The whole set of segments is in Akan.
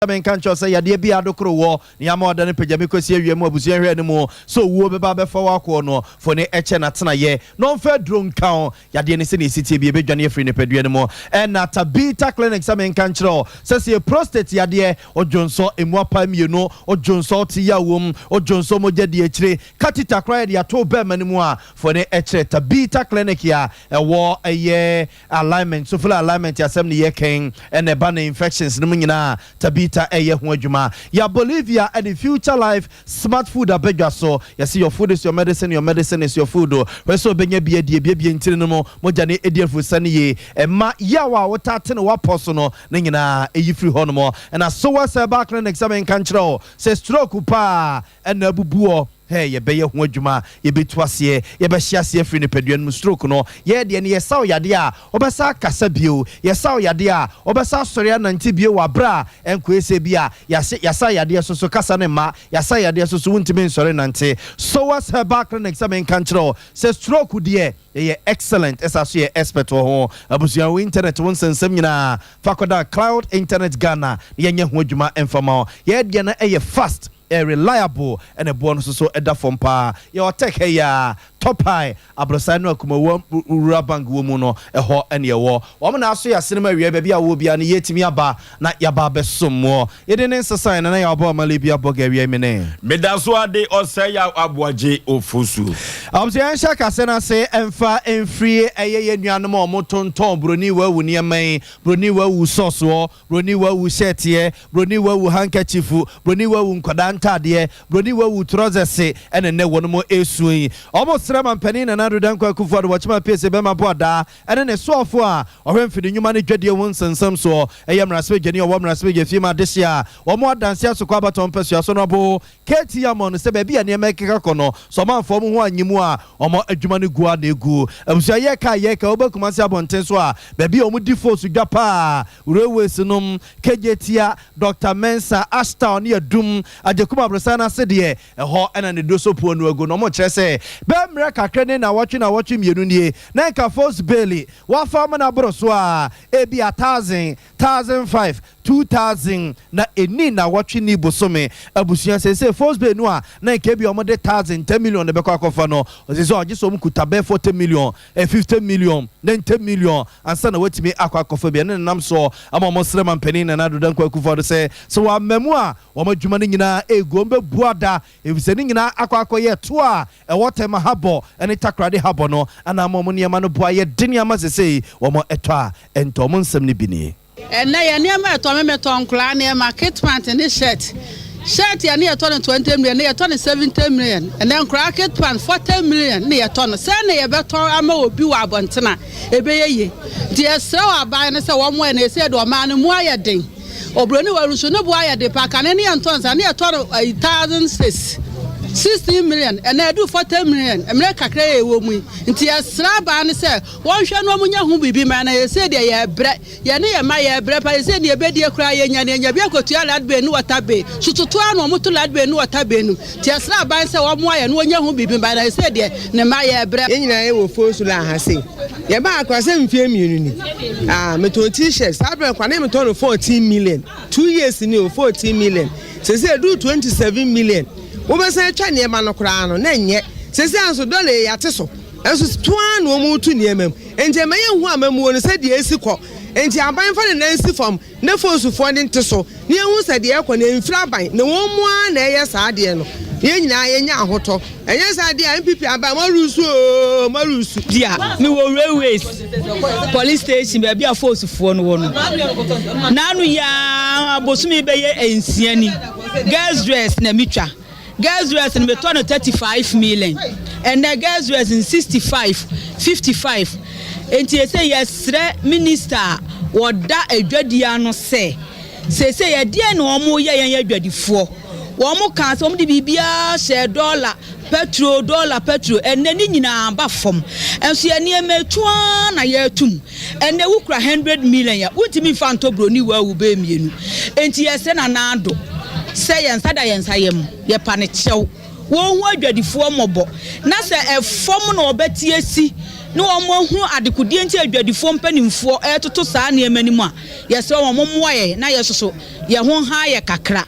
Menka nkyerɛ wo sɛ yadeɛ bi a adokoro wɔ ne ama ɔda no pagya me kɔsi awia mu abusua nhwɛ no mu sɛ owuo bɛba abɛfa wo akoɔ no fo ne ɛkyɛ n'atenayɛ na ɔmfa aduro nka wo yadeɛ no sɛdeɛ ɛsi teɛ bi ɛbɛdwane afiri nipadua no mu. Ɛna Tabitha Clinic sɛ menka nkyerɛ wo sɛ sɛ yɛ prostate yadeɛ odwonsɔ ɛmu apae mmienu odwonsɔ wote yaw wɔ mu odwonsɔ mogya di akyire catheter koraa yɛde ato wo bɛɛma no mu a fo ne ɛkyerɛ Tabitha Clinic a ɛwɔ ɛyɛ Alignment, so fila alignment asɛm ne yɛ kɛn ɛna ɛba ne infections no mu nyinaa Tabitha ɛyɛ ho adwuma. Ya Bolivia ɛde Future Life Smart Food abadwa so. Yɛse your food is your medicine, your medicine is your food. Hwɛ sɛ ɔbɛnya bi adi, ebiebie ntini no mu, mogya no ɛdi afurusa no yie, ɛma yaw a wotaa te no w'apɔ so no ne nyinaa ɛyi firi hɔ nom. Ɛna Sowas Herbal Clinic sɛ menka nkyerɛ wo sɛ stroke paa ɛna abubu wɔ Hɛ, yɛbɛyɛ ho adwuma, yɛbɛtu aseɛ, yɛbɛhye aseɛ afiri nipadua no mu, stroke no, yɛɛ deɛ no, yɛsa wo yadeɛ a, wobɛsa akasa bio, yɛsa wo yadeɛ a, wobɛsa asɔre anante bio wɔ aberɛ a ɛnkɔyɛ sɛ bi a yɛase, yɛasa yadeɛ so so kasa no mma, yɛasa yadeɛ so so wontumi nsɔre nnante. Soas Herbal Clinic sɛ menka nkyerɛ wo sɛ stroke deɛ, yɛyɛ excellent, ɛsa so yɛ expert wɔ ho. Abusua, wo internet wo nsɛnsɛm nyinaa, fa kɔda Cloud Internet Ghana na yɛnyɛ ho adwuma mfa ma wo. Yɛɛ deɛ no ɛyɛ fast. Ɛyɛ reliable ɛna ɛboɔ no nso so ɛda fam paa. Yɛwɔ Tech ha yi ara, Top High, aborosan no a Kumawu Rural Bank wɔ mu no, ɛhɔ ɛna yɛwɔ. Wɔn na aso yɛn asene ma awia baabi a wowɔ biara no yɛatumi aba na yɛaba abɛsom woɔ. Yɛde ne nsesaeɛ Nana Yaw Abɔ Amale bi abɔ Gawia yi mene. Meda so ade ɔsɛe yaw aboagye ofosu. Abusua yɛnhyɛ kase no ase mfa mfiri ɛyɛ yɛn nuanom a wɔtontɔn broni wawu nneɛma yi, broni wawu sɔsoɔ, Broni wawu hyɛɛteɛ, broni wawu hankɛkyifu, broni wawu nkwadaa ntaadeɛ, broni wawu trɔsɛse ɛna nnɛ wɔnom ɛresu yi. Wɔn srɛ mampanin Nana Addo Dankwa Akufo Addo Wɔkyema Piesie Bɛma Boadaa ɛne ne soɔfoɔ a ɔhwɛ mfidi nnwuma ne dwadie ho nsɛnsɛm soɔ ɛyɛ mmarahyɛbadwani a ɔwɔ mmarahyɛbadwa fie mu adehyeɛ a wɔn adanse asokɔ abatoɔ mpɛsoa so no abo KT Ammon sɛ baabi a nneɛma rekeka kɔ no, sɛ ɔmanfoɔ mo ho annye mu a, wɔn adwuma no gu ara na ɛgu. Abusua yɛka a yɛka, woba Kumasi abɔnten so a, baabi a wɔdi fos dwa paa, Railways nom, Kejetia, Doctor Mensah, Ashtown ne Adum, Agyekum Aborosan no ase deɛ, ɛhɔ na ne dosopuo no agu no. Wɔkyerɛ sɛ bɛyɛ mmerɛ kakra ne nnawɔtwe nnawɔtwe mmienu nie, na nka fos bailey wɔafa ama no aboro so a, ebia thousand, 1005, 2000 na ɛnni nnawɔtwe nni bosome. Abusua seesei Falls Bay no a na nka ebia wɔde thousand, ten million na ɛbɛkɔ akɔfa no, seesei ɔgye sɛ wɔkuta bɛyɛ forty million, eh, fifty million, ninety million ansa na wɔatumi akɔ akɔfa bi. Ɛno na ɛnam soɔ ama wɔsrɛ Mampanin Nana Addo Dankwa Akufo-Addo sɛ, sɛ wamma mu a, wɔn adwuma no nyinaa ɛregu, wɔbɛbu ada, efisɛ ne nyinaa akɔ akɔyɛ toɔ a ɛwɔ Tema habɔ ne Takoradi habɔ no na ama wɔn nneɛma no bo ayɛ den ama sesei wɔn ɛtɔ a ɛntɔ. Wɔn nsɛm no bi nie. Ɛnnɛ yɛn nneɛma a ɛtɔ me metɔ nkoraa nneɛma kit pant ne shirt shirt yɛne yɛtɔ no 20 million ne yɛtɔ no 70 million ɛnɛ nkoraa kit pant 40 million ne yɛtɔ no sɛn na yɛbɛtɔn ama obi wɔ abɔnten a ɛbɛyɛ yie nti yɛsrɛ wɔ aban no sɛ wɔn mmoa yɛn na ɛsɛ deɛ ɔman no mu ayɛ den Obroni wɔ nso ne bo ayɛ den paa kane ne yɛntɔ nsa ne yɛtɔ no ayi 1006 16 million ɛnɛ ɛdu 40 million mmerɛ kakra yɛ ɛwɔ mu yi nti yɛsrɛ abaa no sɛ wɔnhwɛ no ɔmo nya ho biribi ma na yɛsɛ deɛ yɛbrɛ yɛne yɛ ma yɛbrɛ pa yɛsɛ deɛ yɛbɛdie koraa yɛnya ne yɛnya bi akɔtua light bill ne water bill sototo ara na ɔmo to light bill ne water bill no nti yɛsrɛ aban sɛ wɔmmoa yɛn na wɔnya ho biribi ma na yɛsɛ deɛ ne ma yɛbrɛ. Yɛn nyinaa yɛwɔ phone so la ha sei. Yɛbaa Accra sɛ mfeɛ mmienu ni. Ah, metɔn t-shirt. Saa berɛ kwa ne metɔn no 14 million. 2 years ni o, 14 million. Sese eduru 27 million. Wobɛsan atwa nneɛma no koraa no, na ɛnyɛ. Sese nso dɔla yi yɛate so. Nso toa na wɔn tu nneɛma mu. Nti ɛma yɛn hu amamuo no sɛdeɛ esi kɔ. Nti aban fa ne nan si fam na fosufoɔ ne nte so na yɛhu sɛ deɛ ɛkɔ no ɛmfiri aban na wɔn mu ara na ɛyɛ saa adeɛ no. Yɛn nyinaa yɛnya ahotɔ. Ɛnyɛ saa adeɛ a NPP aban moarusu ooo moarusu. Dia mewɔ Railways police station baabi a forcefoɔ no wɔ no. N'ano yi ara bosome bɛyɛ 6 ni. Girls dress na metwa. Girls dress no metɔ no 35 million. Ɛnɛ girls dress no 65, 55. Enti ɛsɛ yɛsrɛ minister a wɔda adwadie ano sɛ seesei ɛdeɛn na wɔn yɛ yɛn adwadifoɔ. Wɔn kaa sɛ wɔn de biribiara hyɛ dɔla petrol, dɔla petrol, ɛnɛ ne nyinaa ba fam, nso yɛ nneɛma etu ara na yɛretum. Ɛnɛ wokura 100 million a, wontumi nfa ntɔ buroni wawu bɛyɛ mmienu. Nti yɛsɛ Nana Addo sɛ yɛn nsa da yɛn nsa yam, yɛpa ne kyɛw, wɔn ho adwadifoɔ mmɔbɔ na sɛ ɛfam na ɔbɛte asi. na wɔahunu adekodeɛ nti a adwadifoɔ mpanimfoɔ retoto saa nneɛma no mu a, yɛsrɛ wɔn mommoa yɛn na yɛn nso so yɛn ho nha yɛ kakra.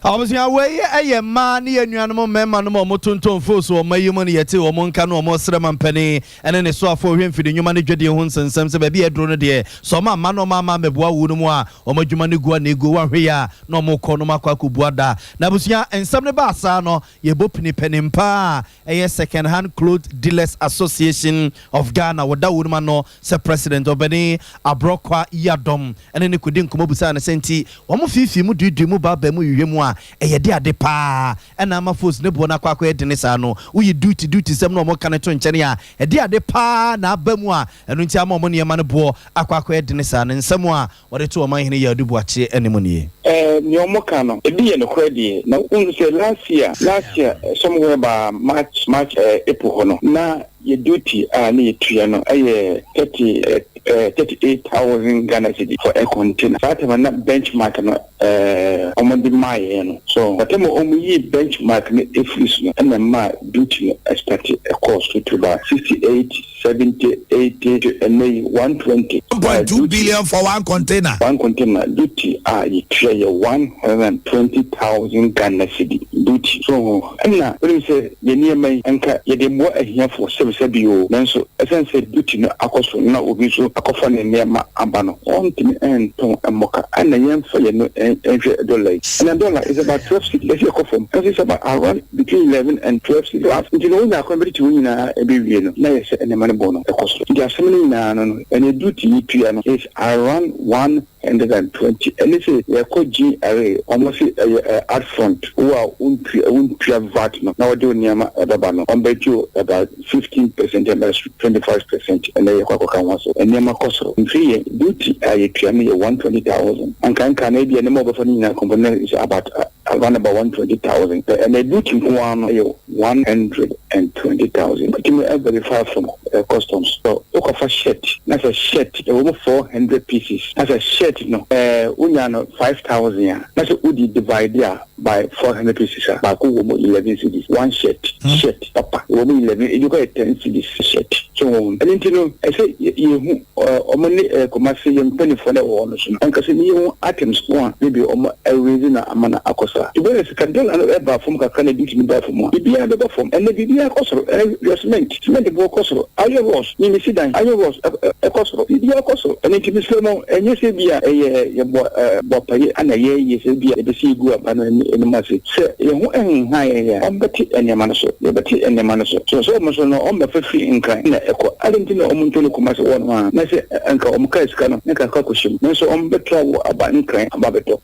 Abusua, wei yɛ mmaa ne yɛn nuanom mmarima nom a wɔtontɔn fos wɔ ɔman yi mu no yɛtee wɔn nka no wɔn resrɛ mampanin ne ne soafoɔ a ɔhwɛ mfidi nnwuma ne dwadie ho nsɛnsɛm sɛ baabi a aduro no deɛ sɛ wɔn amma na wɔn amma ammɛboa wo no mu a wɔn adwuma no gu a na ɛguo wɔanhwɛ yie a na wɔn rekɔ na wɔn akɔ akɔbu ada. Na abusua, nsɛm no baa saa no yɛbɔ pini panin paa a ɛyɛ Second Hand Cloth Dealers Association of Ghana wɔda wo nom ano sɛ President Ɔbɛne Abrɔkwa Yiadom ne no kɔdi nkɔmmɔ bisaa no sɛ nti wɔn fiifii mu duidui mu baabaa mu hwehwɛ mu a ɛyɛ de ade paa na ama fos ne boɔ no akɔ akɔyɛ dene saa no woyi duty duty sɛm no a wɔka no to nkyɛne a ɛde ade paa na aba mu a ɛno nti ama wɔn nneɛma no boɔ akɔ akɔyɛ dene saa no nsɛm a wɔde to Ɔmanhene Yaadu Boakye anim nie. Ɛɛ nea ɔmo ka no ebi yɛ nokorɛ deɛ na wohu sɛ last year last year somewhere by March March ɛɛ April hɔ no na yɛ duty a na yɛtua no yɛ 30 38,000 Ghana cedi for a container. Saa time no na bench mark no ɛɛ wɔn de maa yɛn no. So but time a wɔn yii bench mark no efiri so no ɛna ɛmaa duty no start ɛkɔɔ so to about 68, 70, 80 to ɛnɛ yi 120. 1.2 billion for one container. One container duty a yɛtua yɛ 120,000 Ghana cedi duty. So ho ɛna wonim sɛ Yɛn nneɛma yi, anka yɛde mmoa ahiafo sɛbisɛbi oo, nanso ɛsiane sɛ duty no akɔ so na obi nso akɔfa ne nneɛma aba no, ɔntumi ntɔn mmɔ ka. Ɛna yɛmfa yɛn no nhwɛ dollar yi. Ɛna dollar is about 12 cedi, ɛsɛ ɛkɔ fam, nanso it's about around between 11 and 12 cedi plus. Nti no wonya akwan bɛde te wɔn nyinaa ɛbɛwie no, na ayɛ sɛ nneɛma no bo no ɛkɔ soro. Nti asɛm no nyinaa no no, ɛnea duty yi tua no is around 120. Ɛne se yɛkɔ GRA ɔmo se ɛyɛ ɛ upfront wo a wontua wontua vat no na wɔde wo nneɛma ɛbɛba no ɔmo bɛgye wo about 15% ɛbɛ 25% ɛnɛ yɛkɔ akɔka ho asɛm nneɛma kɔ soro mfiri yɛn duty a yɛtua no yɛ 120,000 anka nka na ebia nneɛma a wɔbɛfa no nyinaa component is about around about 120,000 pɛ ɛnɛ duty nko ara no yɛ 120,000 wobɛtumi verify from customs sɛ wokɔfa shirt na sɛ shirt ɛwɔ mu 400 pieces na sɛ shirt no ɛɛ wonya no 5,000 a na sɛ wodi divide a by 400 pieces a baako wɔ mu 11 cedis one shirt shirt papa ɛwɔ mu 11 ebi kɔ yɛ 10 cedis shirt so wɔn ɛno nti no ɛsɛ yɛhu ɔmo ne Kumasi yɛn mpanimfoɔ no ɛwɔ hɔ no so no ankasa ne yɛhu items ko a maybe ɔmo ɛraise na ama no akɔ saa to be honest ka dollar no ɛba fam kakra na duty no ba fam a biribiara bɛba fam ɛnɛ biribiara kɔ soro ɛnɛ yɛ cement cement boɔ kɔ soro iron rods ne mesi dan iron rods ɛkɔ soro biribiara kɔ soro ɛno nti mesrɛ mo ɛnyɛ sɛ bi a ɛyɛ yɛbɔ bɔ paye ana yɛyɛ sɛ bi a yɛbɛsi egu aba no anim ase sɛ yɛn ho ɛnha yɛn a ɔmbɛte nneɛma no so yɛbɛte nneɛma no so so sɛ ɔmo so no ɔmbɛfa firi Nkran na ɛkɔ adɛn nti na ɔmo ntɔ no Kumasi hɔ no a na sɛ nka ɔmo kaa sika no na nka akɔ akɔhyɛ mu nanso ɔmo bɛtra wo aba Nkran aba abɛtɔ.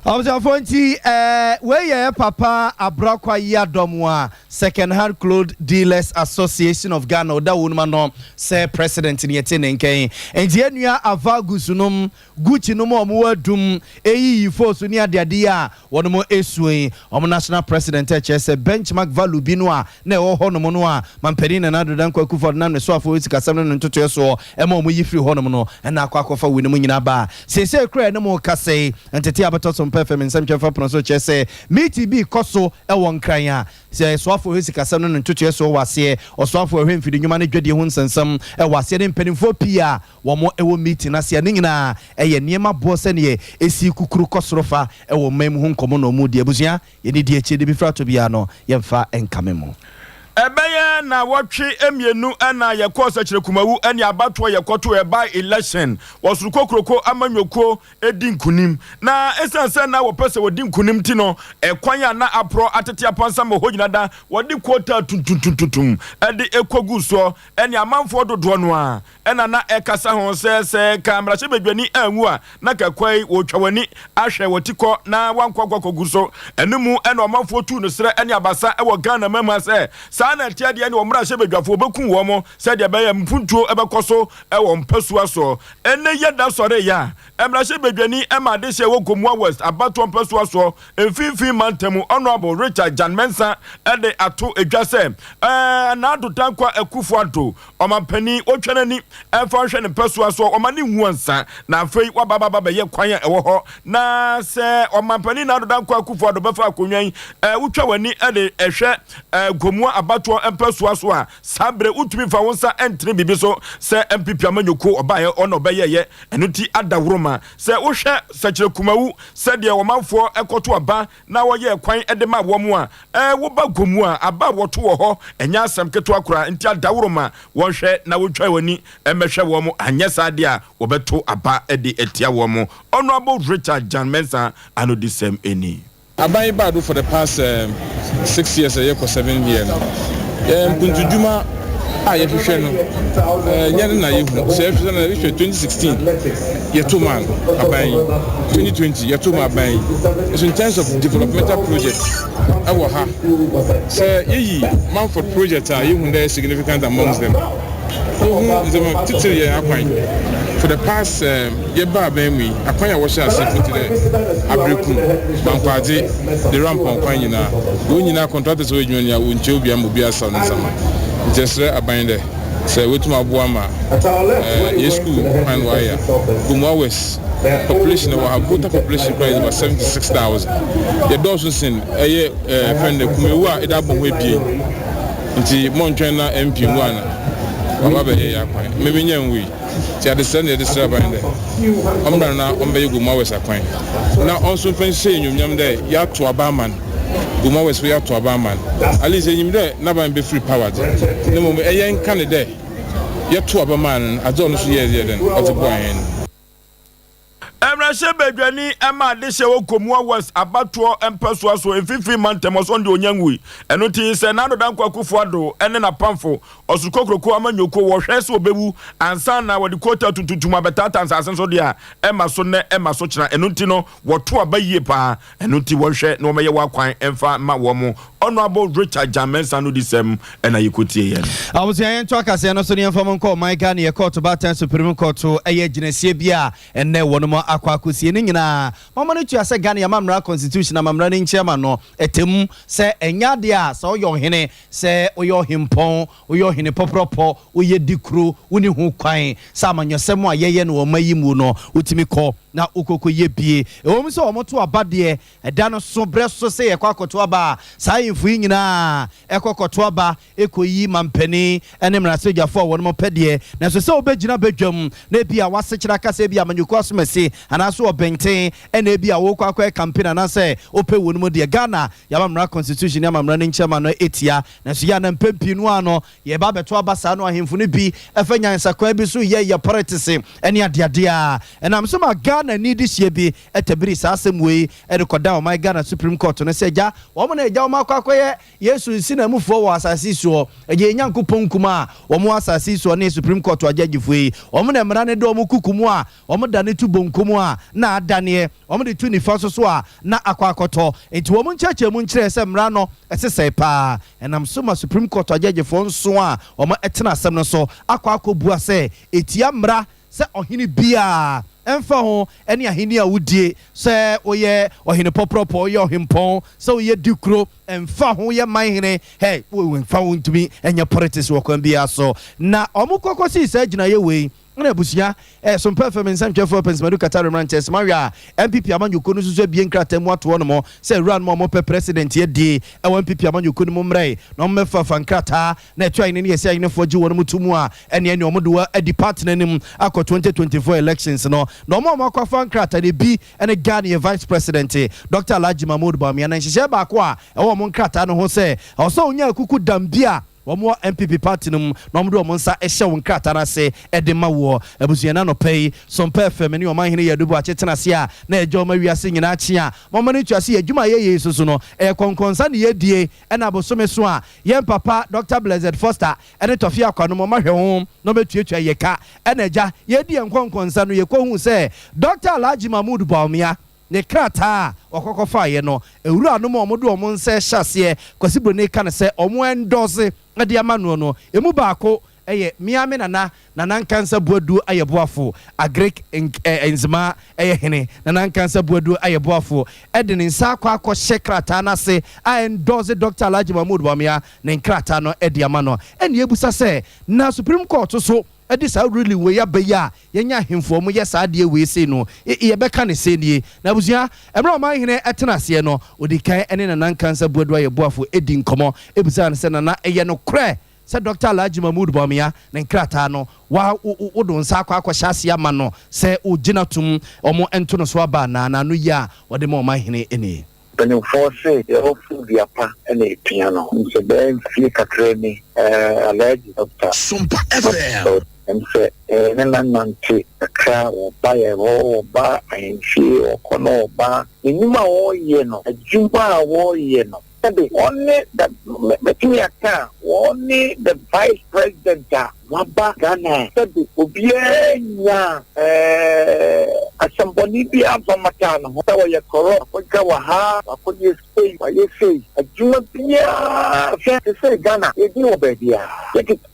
Abusuafoɔ nti eh, wei yɛ yɛ papa Abrakwa Yiadom a Second Hand Cloth Dealers Association of Ghana ɔda wɔnom ano sɛ president ne yɛte ne nka yi. Nti yɛn nua Avagus nom, Gucci nom a wɔwɔ adum, eyiyi fos ne adeade yi a wɔnom esua yi, wɔn national president ɛkyerɛ sɛ benchmark value bi no a na ɛwɔ hɔnom no a Manpanin Nana Addo Dankwa Akufo-Addo nam ne soafoɔ sikasɛm ne ne ntotoeɛ soɔ ma wɔn yi firi hɔnom no na akɔ akɔfa weinom nyinaa ba a seesei koraa yɛne mo rekasa yi ntetee abɛtɔ so mpɛ fam nsɛmtwerɛfoɔ pono so kyerɛ sɛ meeting bi rekɔ so wɔ Nkran a sɛ soafoɔ hwɛ sikasɛm ne ne ntotoeɛ soɔ wɔ aseɛ, ɔsoafoɔ ɛhwɛ mfidi nnwuma ne dwadie ho nsɛnsɛm wɔ aseɛ ne mpanimfoɔ pii a wɔn wɔ meeting no ase a ne nyinaa ɛyɛ nneɛma boɔ sɛdeɛ ɛsi kukuru kɔ soro fa wɔ ɔman mu ho nkɔmmɔ na wɔn redi. Abusua, yɛne di akyire de bi firi atɔ biara no yɛmfa nkame mo. Ɛbɛyɛ nnawɔtwe mmienu na yɛkɔɔ Sɛkyerɛ Kumawu ne abatoɔ yɛkɔtoeɛ by election wɔ Soro Kokroko amanyɔkuo di nkunim. Na ɛsiane sɛ na wɔpɛ sɛ wɔdi nkunim nti no, ɛkwan a na aporɔ atete apansam wɔ hɔ nyina da wɔde kootaa tuntuntuntuntum de kɔguu soɔ ne amanfoɔ dodoɔ no ara Ɛna na ɛkasa ho sɛ, sɛ ka mmarahyɛbadwani anwu a, na ka kwae wɔretwa w'ani ahwɛ w'atikɔ na woankɔ akɔ akɔgu so. Ɛno mu na ɔmanfoɔ tuu no serɛ ne abasa wɔ Ghana man mu ha sɛ, saa na ɛteɛ deɛ ne wɔn mmarahyɛbadwafoɔ bɛkum wɔn sɛdeɛ ɛbɛyɛ a mpuntuo bɛkɔ so wɔ mpasua soɔ. Ɛnnɛ yi ɛda sɔreeɛ a, mmarahyɛbadwani ma adehyeɛ wɔ Gomoa West abatoɔ mpasua soɔ Mfinfin Mantam Honourable Richard Gyan Mensah de ato dwa sɛ, Nana Addo Dankwa Akufo-Addo Ɔmanpanin, otwa n'ani mfa nhwɛ ne mpɛsoa so, ɔma no nwu ansa na afei waba aba abɛyɛ kwan a ɛwɔ hɔ. Na sɛ Ɔmanpanin Nana Addo Dankwa Akufo-Addo bɛfa akonnwa yi, wotwa w'ani de hwɛ Gomoa abatoɔ. abatoɔ mpɛsoa so a, saa berɛ wontumi mfa wo nsa ntene biribi so sɛ NPP amanyɔkuo ɔbaeɛ ɔna ɔbɛyɛeɛ. Ɛno nti adaworoma sɛ wohwɛ Sɛkyerɛ Kumawu sɛdeɛ ɔmanfoɔ kɔto aba na wɔyɛɛ kwan de maa wɔn a, woba Gomu a, aba a wɔto wɔ hɔ ɛnyɛ asɛm ketewa koraa. Nti adaworoma wɔnhwɛ na wɔntwa wɔn ani mmɛhwɛ wɔn, anyɛ saa deɛ a wɔbɛto aba de atia wɔn. Honourable Richard Jan Mensah anodisɛm ni. Aban yi baa do for the past 6 years a yɛkɔ 7 year no, yɛn mpuntudwuma a yɛhwehwɛ no nyɛ no na yɛhu sɛ yɛhwehwɛ no. Yɛhwɛ 2016 yɛto maa no aban yi, 2020 yɛto ma aban yi so. In terms of developmental project ɛwɔ ha sɛ yɛyi Manford project a yɛhu dɛ significant amongst them, wohu ndzɛmba titiri yɛn akwan. For the past yɛba aban mu yi, akwan a wɔhyɛ ase fo ti dɛ Aberekum, Mankwadze de Rampɔn kwan nyinaa, wɔn nyinaa contractors wɔ adwuma nyinaa wɔnkyɛ obi ama obi asaw ne nsama. Nti ɛsrɛ aban dɛ sɛ wɔtumi aboa ma yɛ school kwan wɔayɛ. Gomoa West population wɔ ha, voter population kwan is about 76,000. Yɛdɔɔso sen ɛyɛ fɛn dɛ Kumewu a ɛda abɔ ho ebien. Nti mɔntwɛn na MP ngu ana waba bɛyɛ yɛ akwan mmemme nyɛ nwui. Nti adesrɛ na yɛde srɛ aban dɛ ɔmmra na ɔmbɛyɛ Gomoa West akwan na ɔnso mfa nhyɛ enyimnyam dɛ yɛato aba ama no. Gomoa West fo yɛato aba ama no. At least enyim dɛ n'aban bɛfiri power dze, na mmom ɛyɛ nka ne dɛ yɛto aba maa no, adze a ɔno nso yɛɛ yɛ dɛn ɔdze boa yɛn no. Mmarahyɛ badwani ma adehyɛ wɔ Gomoa West abatoɔ mpɛsoa so mfimfini mantam ɔsɔn deɛ ɔnya nwui. Ɛno nti sɛ Nana Dankwa Akufo Addo ne n'apamfo ɔsoro kokuroko amanyɔkuo wɔhwɛ sɛ ɔbɛwu ansa na wɔde kota tuntuntum abɛtaataa nsase nso deɛ a, ɛma so nnɛ ɛma so kyena. Ɛno nti no wɔto aba yie paa. Ɛno nti wɔhwɛ na wɔmɛyɛ wɔ akwan ɛmfa ma wɔn mo. Honorable Richard Jan Mensah no di sɛm ɛna yɛkɔtie yɛn. Abusua, yɛn to akaseɛ no so ne yɛmfa mu nkɔ ɔman Ghana. Yɛ court baatan Supreme Court ɛyɛ gyinasie bi a ɛnnɛ wɔnom akɔ akɔsie ne nyinaa mama no tua sɛ Ghana yɛma mmara, constitution amammerɛ no nkyɛn no ɛtɛm sɛ ɛnyɛ adeɛ a sɛ woyɛ ɔhene, sɛ woyɛ ɔhempɔn, woyɛ ɔhene pɔprɔpɔ, woyɛ di kuro, wone ho kwan sɛ amanyɔsɛm a yɛyɛ no ɔma yi mu no wotumi kɔ na wokɔkɔ yɛ bie. Ɛwɔ mu sɛ ɔmoto aba deɛ ɛda no so berɛ so sɛ yɛkɔ akɔto aba a, saa ahemfo yi nyinaa ɛkɔ kɔto aba ɛkɔyi mampanin ne mmarahyɛdwafoɔ a wɔnom pɛ deɛ, nanso sɛ wobɛgyina badwam na ebi a wasekyerɛ aka sɛ ebi amanyɔkuo asomasi anaasɛ ɔbɛnten ɛna ebi a wokɔ akɔyɛ campaign anaasɛ wopɛ wɔ no mu deɛ, Ghana yɛama mmara, constitution ne amammerɛ no nkyɛma no ɛtia. Nanso yɛ ana mpɛn pii no a no yɛba abɛto aba saa no, ahemfo no bi ɛfɛ nyansakwan bi so yɛ yɛ politics ɛne adeadeɛ a ɛnam so ma Ghana ni de hyia bi ɛtabiri saa asɛm wei ɛde kɔda ɔman Ghana Supreme Court no sɛ agya wɔn na agya wɔn akɔ akɔyɛ Yesu nsi na mufoɔ wɔ asase soɔ, ɛgye Nyankopɔn nkum a wɔn wɔ asase soɔ ne Supreme Court agyagyefoɔ yi, wɔn na mmara ne de wɔn kuku mu a wɔn da ne to bonkum a na adaneɛ, wɔn de to nifa so so a na akɔ akɔtɔ. Nti wɔn nkyerɛkyerɛ mu nkyerɛ sɛ mmara no ɛsesɛe paa. Ɛnam so ma Supreme Court agyagyefoɔ nso a wɔn ɛtena asɛm no so akɔ akɔbua sɛ etia mmara sɛ ɔhene biara, ɛmfa ho ɛne ahenni a wodie, sɛ woyɛ ɔhene pɔprɔpɔ, woyɛ ɔhempɔn, sɛ woyɛ di kuro, ɛmfa ho yɛ man hene, hɛ, ɛmfa ho ntumi ɛnyɛ politics wɔ kwan biara so. Na ɔmo kɔkɔ sii saa gyinaeɛ wei ɛna abusua Sompa FM nsɛmtwerɛfoɔ Pɛnsimadu Katare mmeranteɛ sɛ mahwɛ a NPP amanyɔkuo no nso so abie nkrataa mu ato hɔ nom sɛ awura no mu a wɔpɛ president adie ɛwɔ NPP amanyɔkuo no mu mmerɛ na ɔmmɛfa fa nkrataa na ɛto ahene ne yɛsɛ ahenefoɔ gye wɔn mu to mu a ɛne ɔmo de wɔ adi party no anim akɔ 2024 elections no. Na ɔmo a ɔmo akɔ afa nkrataa no bi ɛne Ghana yɛ vice president Dr. Alhaji Mahmood Bawumia. Na nhyehyɛ baako a ɛwɔ ɔmo nkrataa no ho sɛ ɛwɔ sɛ onya akuku dam bi a wɔn wɔ NPP party no mu na wɔn de wɔn nsa hyɛ wɔn krataa no ase de ma wɔ abusua. No anɔpɛ yi Sɔmpa FM ne ɔman hene yɛ adubu akyetena ase a na ɛgya wɔn awiase nyinaa kye a wɔn no tua se yɛ adwuma a yɛyɛ yi soso no ɛyɛ kɔnkɔnsa ne yɛdie ɛna abosome so a yɛn papa Dr. Blessed Foster ɛne Tɔfe Akwanom ɔma hwɛ ho na ɔbɛtuatua yɛ ka. Ɛna agya yɛdi yɛn nkɔnkɔnsa no yɛkɔhu sɛ Dr. Alhaji Mahmood Bawumia ne krataa a ɔkɔkɔ faeɛ no, ewura no mu a wɔde wɔn nsa hyɛ aseɛ Kwasi Broni ka no sɛ wɔn endorse de ama no no emu baako. Ɛyɛ me ara me nana, Nana Nkansah Boadu Ayɛboafo, Agric Nzema ɛyɛ hene, Nana Nkansah Boadu Ayɛboafo de ne nsa akɔ akɔhyɛ krataa no ase a ɛndɔɔse Dɔkta Alhaji Mahmood Bawumia ne nkrataa no de ama no. Ɛnna yɛbisa sɛ, na Supreme Court nso de saa ruling wei aba yi a yɛnyɛ ahemfo a wɔyɛ saa adeɛ wei sei no, yɛbɛka no sɛn nie? Na abusua, mmerɛ a ɔmanhene tena aseɛ no, ɔdii kan ne Nana Nkansah Boadu Ayɛboafo dii nkɔmmɔ bisaa no sɛ, Nana, ɛyɛ nokorɛ sɛ Dɔkta Alhaji Mahmood Bawumia ne nkrataa no wa wode wo nsa akɔ akɔhyɛ aseɛ ama no sɛ ɔgye no atom wɔn nto no so aba anaa, na ano yie a ɔde ma ɔmanhene nie. Mpanimfoɔ se deɛ ɔforo dua pa na ɛpia no. Sɛ bɛyɛ mfie kakra ni, Alhaji Dɔkta Sompa FM. Ɛm sɛ ne na nante kakra, wɔba yɛn hɔ, wɔba ahemfie, wɔkɔ na wɔba. Ne nnwuma a wɔreyɛ no, adwuma a wɔreyɛ no, Sɛbe wɔne the mɛtumi aka a wɔne the vice president a waba Ghana a sɛbe obiara nyaa ɛɛ asɛmbɔne biara mfa mmataa ne ho sɛ ɔyɛ corrupt, wakɔdwa wɔ ha, wakɔyɛ sei, wayɛ sei, adwuma biara hwɛ sesei Ghana yɛdin wɔ baabiara.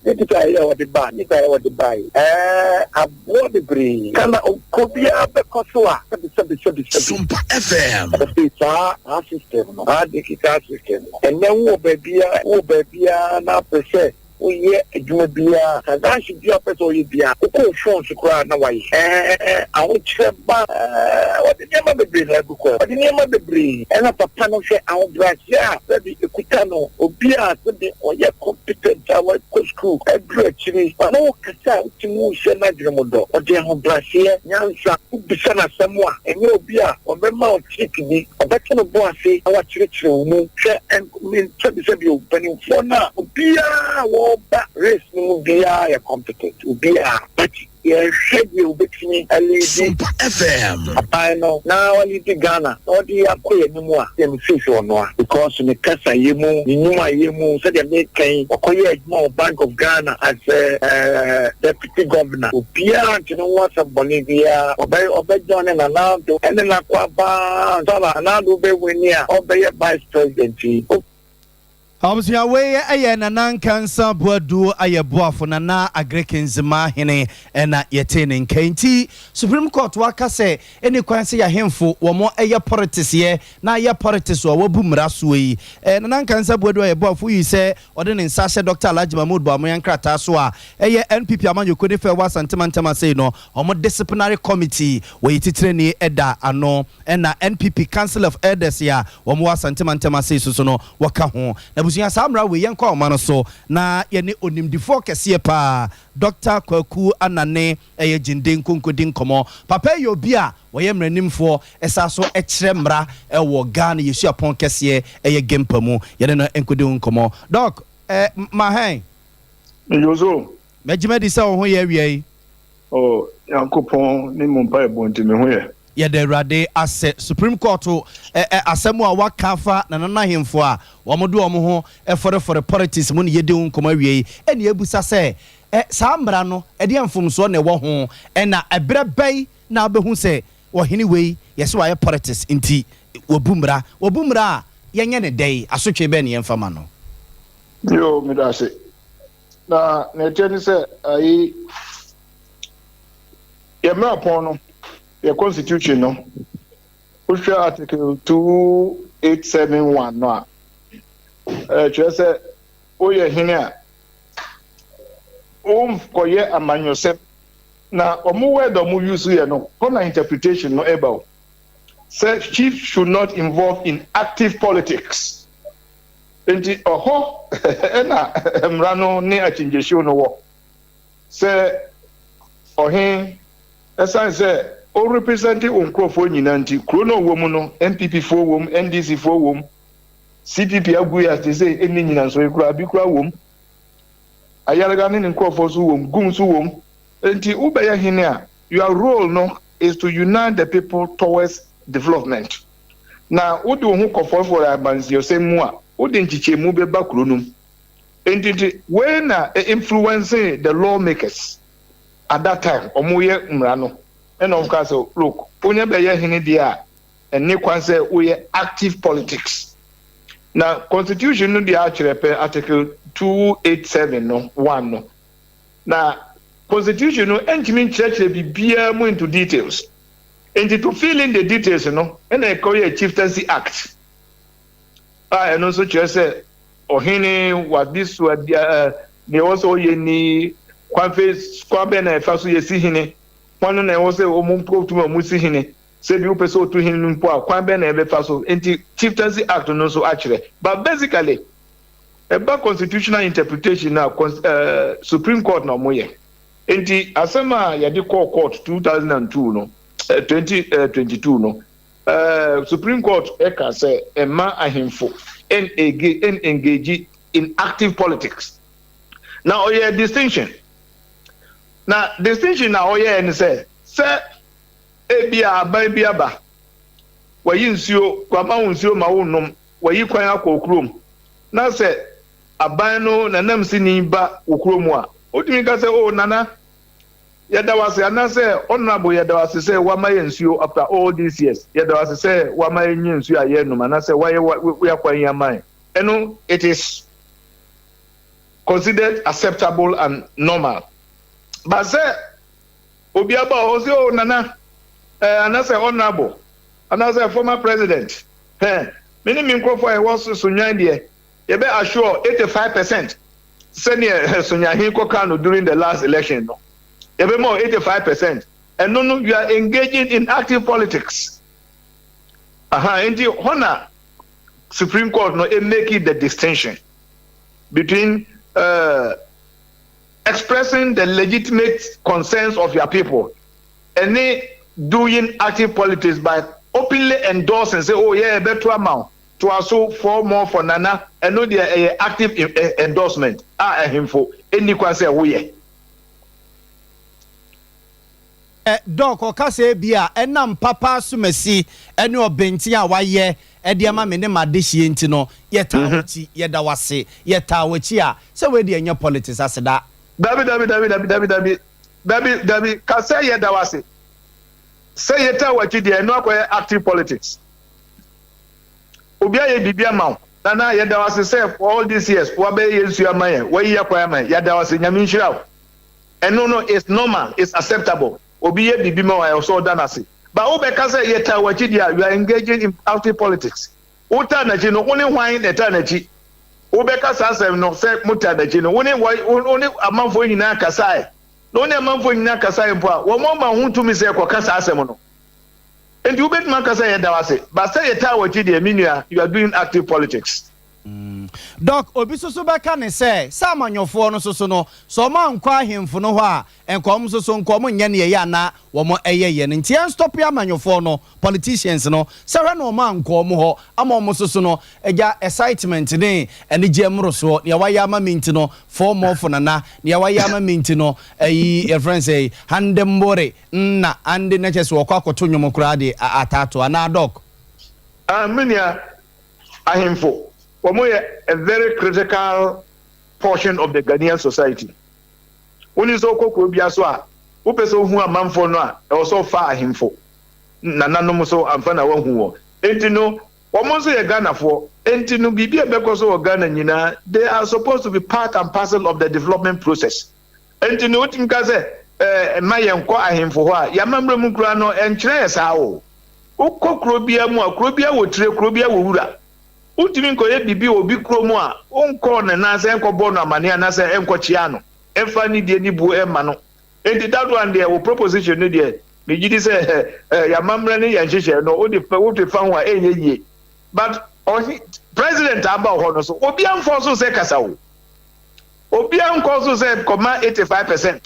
Digital yi a wɔde baa, digital yi a wɔde baa yi, ɛɛ aboa bebree. Ghana kuro biara bɛkɔ so a, sɛbi sɛbi sɛbi sɛbi. Sompa FM. Afei saa saa system no, saa digital system no, ɛnɛ wowɔ baabiara, wowɔ baabiara na apɛ sɛ woyɛ adwuma biara, transaction biara wopɛ sɛ woyɛ biara, wokɔ wo phone so koraa na wayɛ. Ɛɛ ahokyerɛ ba, ɛɛ wɔde nneɛma bebree na agu kwan, wɔde nneɛma bebree. Ɛna papa no hwɛ ahobrɛaseɛ a sɛbi ekuta no, obi a sɛbi ɔyɛ competent a wakɔ sukuu aduru akyiri, ɔne wo kasa a wotumi hu sɛ n'adwene mu dɔ, ɔde ahobrɛaseɛ, nyansa, wobisa no asɛm a, ɛnyɛ obi a ɔbɛma wo trick bi, ɔbɛto ne bo ase na wakyerɛkyerɛ wo mu. Hwɛ sɛbi sɛbi o, mpanimfoɔ no a obiara a wɔreba race no mu biara yɛ competent, obiara, but Yɛhwɛ deɛ obɛtumi alidi Sompa FM. aban no na walidi Ghana na ɔde yɛ akɔ yɛn anim a, deɛ me feel sɛ ɔno a. Because ne kasayɛ mu, ne nnwumayɛ mu, sɛdeɛ meka yi, ɔkɔyɛɛ adwuma wɔ Bank of Ghana as a deputy governor. Obiara nte ne ho asɛm bɔne biara. Ɔbɛ ɔbɛ joine Nana Addo ɛne no akɔ aba ara ansa na Nana Addo bɛ wini a ɔbɛyɛ vice president yi. Abusua wei yɛ Nana Nkansah Boadu Ayɛboafo, Nana Agric Nzema hene na yɛtee ne nka yi. Nti Supreme Court waka sɛ ɛnni kwan sɛ yɛahemfo wɔn yɛ politics yɛ na ayɛ politics a wɔabu mmara soɔ yi. Nana Nkansah Boadu Ayɛboafo yii sɛ ɔde ne nsa ahyɛ Dɔkta Alhaji Mahmood Bawumia nkrataa so a ɛyɛ NPP amanyɔkuo ne fɛ wɔ Asante mantam ase yi no wɔn disciplinary committee wɔyi titenani da ano. Ɛna NPP Council of Elders a wɔn wɔ Asante mantam ase so so no wɔka ho. Na abusua saa mmara wei yɛnkɔ ahoma no so na yɛne onimdifoɔ kɛseɛ paa Doctor Kwaku Anane ɛyɛ Gyinde nkonkodi nkɔmmɔ. Papa yi yɛ obi a ɔyɛ mmaranimfoɔ ɛsan so kyerɛ mmara ɛwɔ Ghana yɛ suapɔn kɛseɛ ɛyɛ GIMPA mu. Yɛne no nkodi ho nkɔmmɔ. Doc, eh, mahɛn. Mejoso. Mɛgye madi sɛ wo ho yɛ awia yi. Oh, Nyankopɔn ne mo mpaebɔ nti me ho yɛ. Yɛda Awurade asɛ. Supreme Court asɛm a wɔaka afa Nananom Ahemfo a wɔde wɔn ho fɔrefɔre politics mu ne yɛdi ho nkɔmmɔ awie yi, ɛna yɛbisa sɛ, saa mmara no, ɛdeɛn mfomsoɔ na ɛwɔ ho? Ɛna ɛberɛ bɛn na wobɛhu sɛ ɔhene wei yɛse wayɛ politics nti wabu mmara? Wabu mmara a, yɛnyɛ no dɛn? Asotwee bɛn na yɛmfa ma no? Yoo, meda ase. Na nea ɛteɛ ne sɛ, ayi, yɛn mmara pɔn no, yɛ constitution no, wohwɛ article 2871 no a, ɛkyerɛ sɛ woyɛ hene a, wonkɔyɛ amanyɔsɛm. Na wɔn word a wɔn use yɛ no, hɔ na interpretation no ɛba o. Sɛ chief should not involve in active politics. Enti ɔhɔ na mmara no ne akyinnyehyew no wɔ. Sɛ ɔhen, ɛsan sɛ o represent wo nkurɔfoɔ nyinaa nti, kuro no ɔwɔ mu no, NPP foɔ wɔ mu, NDC foɔ wɔ mu, CPP agu yi a seesei ɛnni nyinansoɔ yi koraa, bi koraa wɔ mu, Ayarega ne ne nkurɔfoɔ nso wɔ mu, Gum nso wɔ mu. Enti wobɛyɛ hene a, your role no is to unite the people towards development. Na wode wo ho kɔfɔrefɔre abansiɔsɛm mu a, wode nkyekyɛmu bɛba kuro no mu. Enti nti wei na e influence the law makers at that time, wɔyɛ mmara no, ɛna wɔn kaa sɛ look, wonyɛ bɛyɛ hene deɛ a, ɛnne kwan sɛ woyɛ active politics. Na constitution no deɛ akyerɛ pɛ, article 287 no, 1 no. Na constitution no ntumi nkyerɛkyerɛ biribiara mu into details. Nti to fill in the details no ɛna ɛkɔyɛ Chieftaincy Act a ɛno nso kyerɛ sɛ ɔhene wade so nea ɛwɔ sɛ ɔyɛ ni, kwan fɛ kwan bɛn na ɛfa so yɛsi hene, kwan no na ɛwɔ sɛ wɔn mpo tumi a wɔn si hene, sɛ bi wopɛ sɛ otu hene no mpo a, kwan bɛn na ɛbɛfa so. Nti Chieftaincy Act no nso akyerɛ, but basically ɛba constitutional interpretation na Supreme Court na wɔn yɛ. Nti asɛm a yɛde kɔɔ court 2002 no, 2022 no, Supreme Court ɛka sɛ ɛma ahemfo ɛn engage in active politics. Na ɔyɛ distinction, na distinction na ɔyɛ ne sɛ ebi a aban bi aba, wɔyi nsuo, kwama wo nsuo ma wo nom, wɔyi kwan akɔ kurom, na sɛ aban no nanam si ni ba wɔ kurom a, wotumi ka sɛ, "O nana, yɛda wase," anaasɛ, "Honourable, yɛda wase sɛ wama yɛ nsuo after all these years, yɛda wase sɛ wama yɛ nye nsuo a yɛnom," anaasɛ wayɛ wayɛ kwan yi ama yɛn. Ɛno it is considered acceptable and normal. But sɛ obi aba hɔ sɛ, "O nana, anaasɛ honourable, anaasɛ former president, me ne me nkurɔfoɔ a ɛwɔ so Sunyani deɛ, yɛbɛ assure 85% sɛneɛ Sunyani kɔka no during the last election no, yɛbɛma 85%," ɛno no you are engaging in active politics. Aha nti hɔ na Supreme Court no e make the distinction between expressing the legitimate concerns of your people ɛne doing active politics by openly endorsing say, "Oh yeah, ɛbɛto ama wo, toa so, four more for nana." Ɛno deɛ ɛyɛ active endorsement a ɛhemfo ɛnni kwan sɛ woyɛ. Doc, ɔkasa bi a ɛnam papa asomasi ɛne ɔbɛnten a wayɛ ɛde ama me ne ma de hyie nti no, yɛtaa w'akyi, yɛda wase, yɛtaa w'akyi a sɛ wei deɛ ɛnyɛ politics aseda. Dabi, dabi, dabi, dabi, dabi, dabi, dabi, dabi. Ka sɛ yɛda wase sɛ yɛtaa w'akyi deɛ, ɛno akɔyɛ active politics. Obi ayɛ biribi ama wo, "Nana, yɛda wase sɛ for all these years wabɛyɛ yɛ nsuo ama yɛn, wayi akwan ama yɛn, yɛda wase, Nyame nhyira wo," ɛno no is normal, is acceptable. Obi yɛ biribi ma wa, ɛwɔ sɛ ɔda n'ase. But wobɛka sɛ yɛtaa w'akyi deɛ a, you are engaging in active politics. Wotaa n'akyi no, wo ne hwan na ɛtaa n'akyi? Wobɛka saa asɛm no sɛ motaa n'akyi no, wo ne wo ne amanfoɔ nyinaa kasae, na wo ne amanfoɔ nyinaa kasae mpo a, wɔn ama ho tumi sɛ kɔka saa asɛm no. Nti wobɛtumi aka sɛ yɛda wase, but sɛ yɛtaa w'akyi deɛ, me nua, you are doing active politics. Doc, obi soso bɛka ne sɛ amanyɔfoɔ no soso no sɛ ɔmo ankɔ ahemfo no hɔ a, nkɔm nso so nkɔm nyɛ ne yɛyɛ ana wɔn ɛyɛ yɛ no. Nti yɛn stop amanyɔfoɔ no, politicians no, sɛ hwɛ na ɔmo ankɔ ɔmo hɔ ama ɔmo soso no agya excitement ne anigye mmorosoɔ. Nea wayɛ ama mi nti no, four more for nana, nea wayɛ ama mi nti no, ɛyi yɛfrɛ n sɛ handembore nna ande na kyɛ sɛ wɔkɔ akɔto nnwom koraa de ataato anaa, Doc? Ah, me nua, ahemfo wɔn yɛ a very critical portion of the Ghanaian society. Wọ́n ní sɛ ɔkɔ kuro bia so a, wopɛ sɛ ohu amanfoɔ no a, ɛwɔ sɛ ɔfa ahemfo nananom so amfa na wahu wɔn. Enti no wɔn nso yɛ Ghanafoɔ. Enti no biribi a ɛbɛkɔ so wɔ Ghana nyinaa, they are supposed to be part and parcel of the development process. Enti no wotumi ka sɛ mma yɛn kɔ ahemfo hɔ a, yɛamammerɛ mu koraa no ɛnkyerɛ yɛ saa o. Wokɔ kuro bia mu a, kuro bia wɔ tire, kuro bia wɔ wura. Wotumi nkɔyɛ biribi wɔ obi kuro mu a, wonkɔɔ ne nan sɛ ɛnkɔbɔ no amane anaasɛ ɛnkɔkyea no, ɛmfa ne deɛ ne buo ɛmma no. Enti that one deɛ, wo proposition no deɛ, megye di sɛ yɛamammerɛ ne yɛn nhyehyɛ no, wode fa ho a, ɛnyɛ yie. But ɔhe president aba wɔ hɔ no so, obiara mfɔ so sɛ kasa o, obiara nkɔ so sɛ kɔma 85%,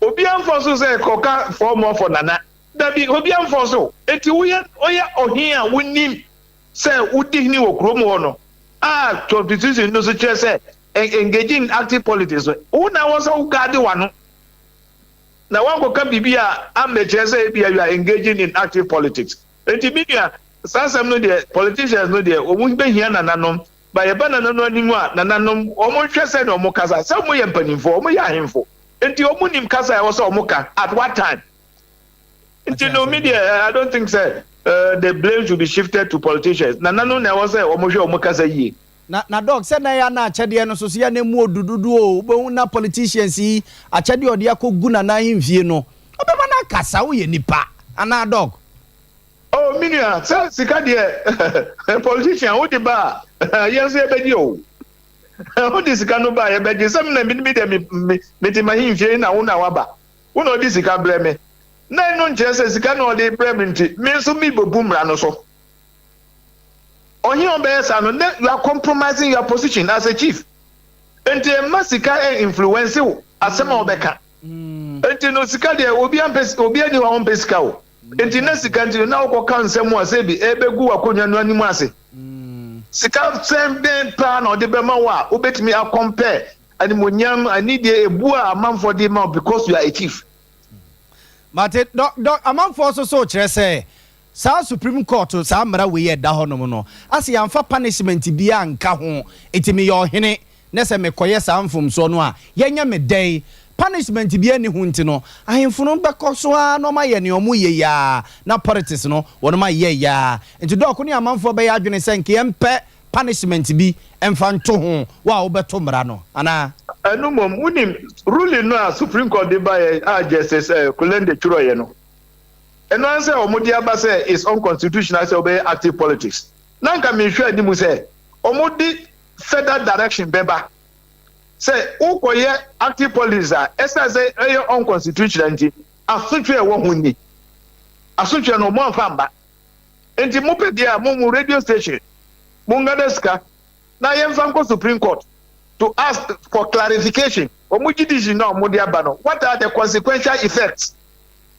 obiara mfɔ so sɛ kɔka four more for nana. Dabi, obiara mfɔ so. Eti woyɛ ɔyɛ ɔhen a wonim sɛ wodi hene wɔ kurom hɔ no a, constitution no so kyerɛ sɛ engaging in active politics no, wo na wɔ sɛ wo guard w'ano na wankɔka biribi a ambɛkyerɛ sɛ ebia you are engaging in active politics. Eti mi nua, saa asɛm no deɛ, politicians no deɛ, wɔn bɛhia nananom ba. Yɛba nananom anim a, nananom wɔn hwɛ sɛ na wɔn kasa sɛ wɔn yɛ mpanimfoɔ, wɔn yɛ ahemfo, nti wɔn nim kasa a ɛwɔ sɛ wɔn ka at what time. Nti no mi deɛ, I don't think say the blame should be shifted to politicians. Nananom na ɛwɔ sɛ wɔn hwɛ wɔn kasa yie. Na na Doc, sɛ na ɛyɛ a na akyɛdeɛ no so so yɛ na ɛmu ɔdu dodo o, wobɛhu na politicians yi akyɛdeɛ a ɔde akɔ gu Nana ahemfie no, ɔbɛma no akasa, woyɛ nipa anaa Doc? Oh me nua, sɛ sika deɛ politician wode ba a yɛn nso yɛbɛgye o. Wode sika no ba a yɛbɛgye, sɛ me na me deɛ me me mete m'ahemfie na wo na waba, wo na ɔde sika brɛ me. Na ɛno nkyerɛ sɛ sika na ɔde brɛ me nti me nso mebɛbu mmara no so. Ɔhe a ɔbɛyɛ saa no, na you are compromising your position as a chief. Nti mma sika ɛ influence wo asɛm a wobɛka. Nti no sika deɛ obi ampɛ obi ani hɔ a ɔmpɛ sika o. Nti na sika nti no na wokɔka nsɛm a sɛbi ɛbɛgu w'akonnwa no anim ase. Sika sɛn bɛn paa na ɔde bɛma wo a wobɛtumi akɔmpɛ animonyam, anidie, ebu a amanfoɔ de ma wo because you are a chief. Mate, dɔ, dɔ, amanfoɔ nso so kyerɛ sɛ Saa supreme court saa mmara wei a ɛda hɔ nom no ase yɛamfa punishment biaa anka ho nti meyɛ ɔhene nɛ sɛ mekɔyɛ saa mfomsoɔ no a yɛnyɛ me dɛn? Punishment biaa nni ho nti no ahemfo no bɛkɔ so ara na wɔayɛ nea wɔyɛ yi ara na politics no wɔnom ayɛ yi ara nti dɔɔko ne amanfoɔ bɛyɛ adwene sɛ nka yɛmpɛ punishment bi mfa nto ho wo a wobɛto mmara no anaa? Ɛno mmom wonim ruling no a supreme court de baeɛ a Justice Kulendi twerɛeɛ no Ɛno ara sɛ wɔde aba sɛ it's unconstitutional sɛ wobɛyɛ active politics. Na anka mehwɛ anim sɛ wɔde further direction bɛba sɛ wokɔyɛ active politics a, ɛsiane sɛ ɛyɛ unconstitutional nti, asotwe a ɛwɔ ho ni. Asotwe no wɔamfa amma. Nti mopɛ deɛ a, mo mo radio station, mongada sika na yɛmfa nkɔ Supreme Court to ask for clarification. Wɔn gye decision no a wɔde aba no, what are the consequential effects?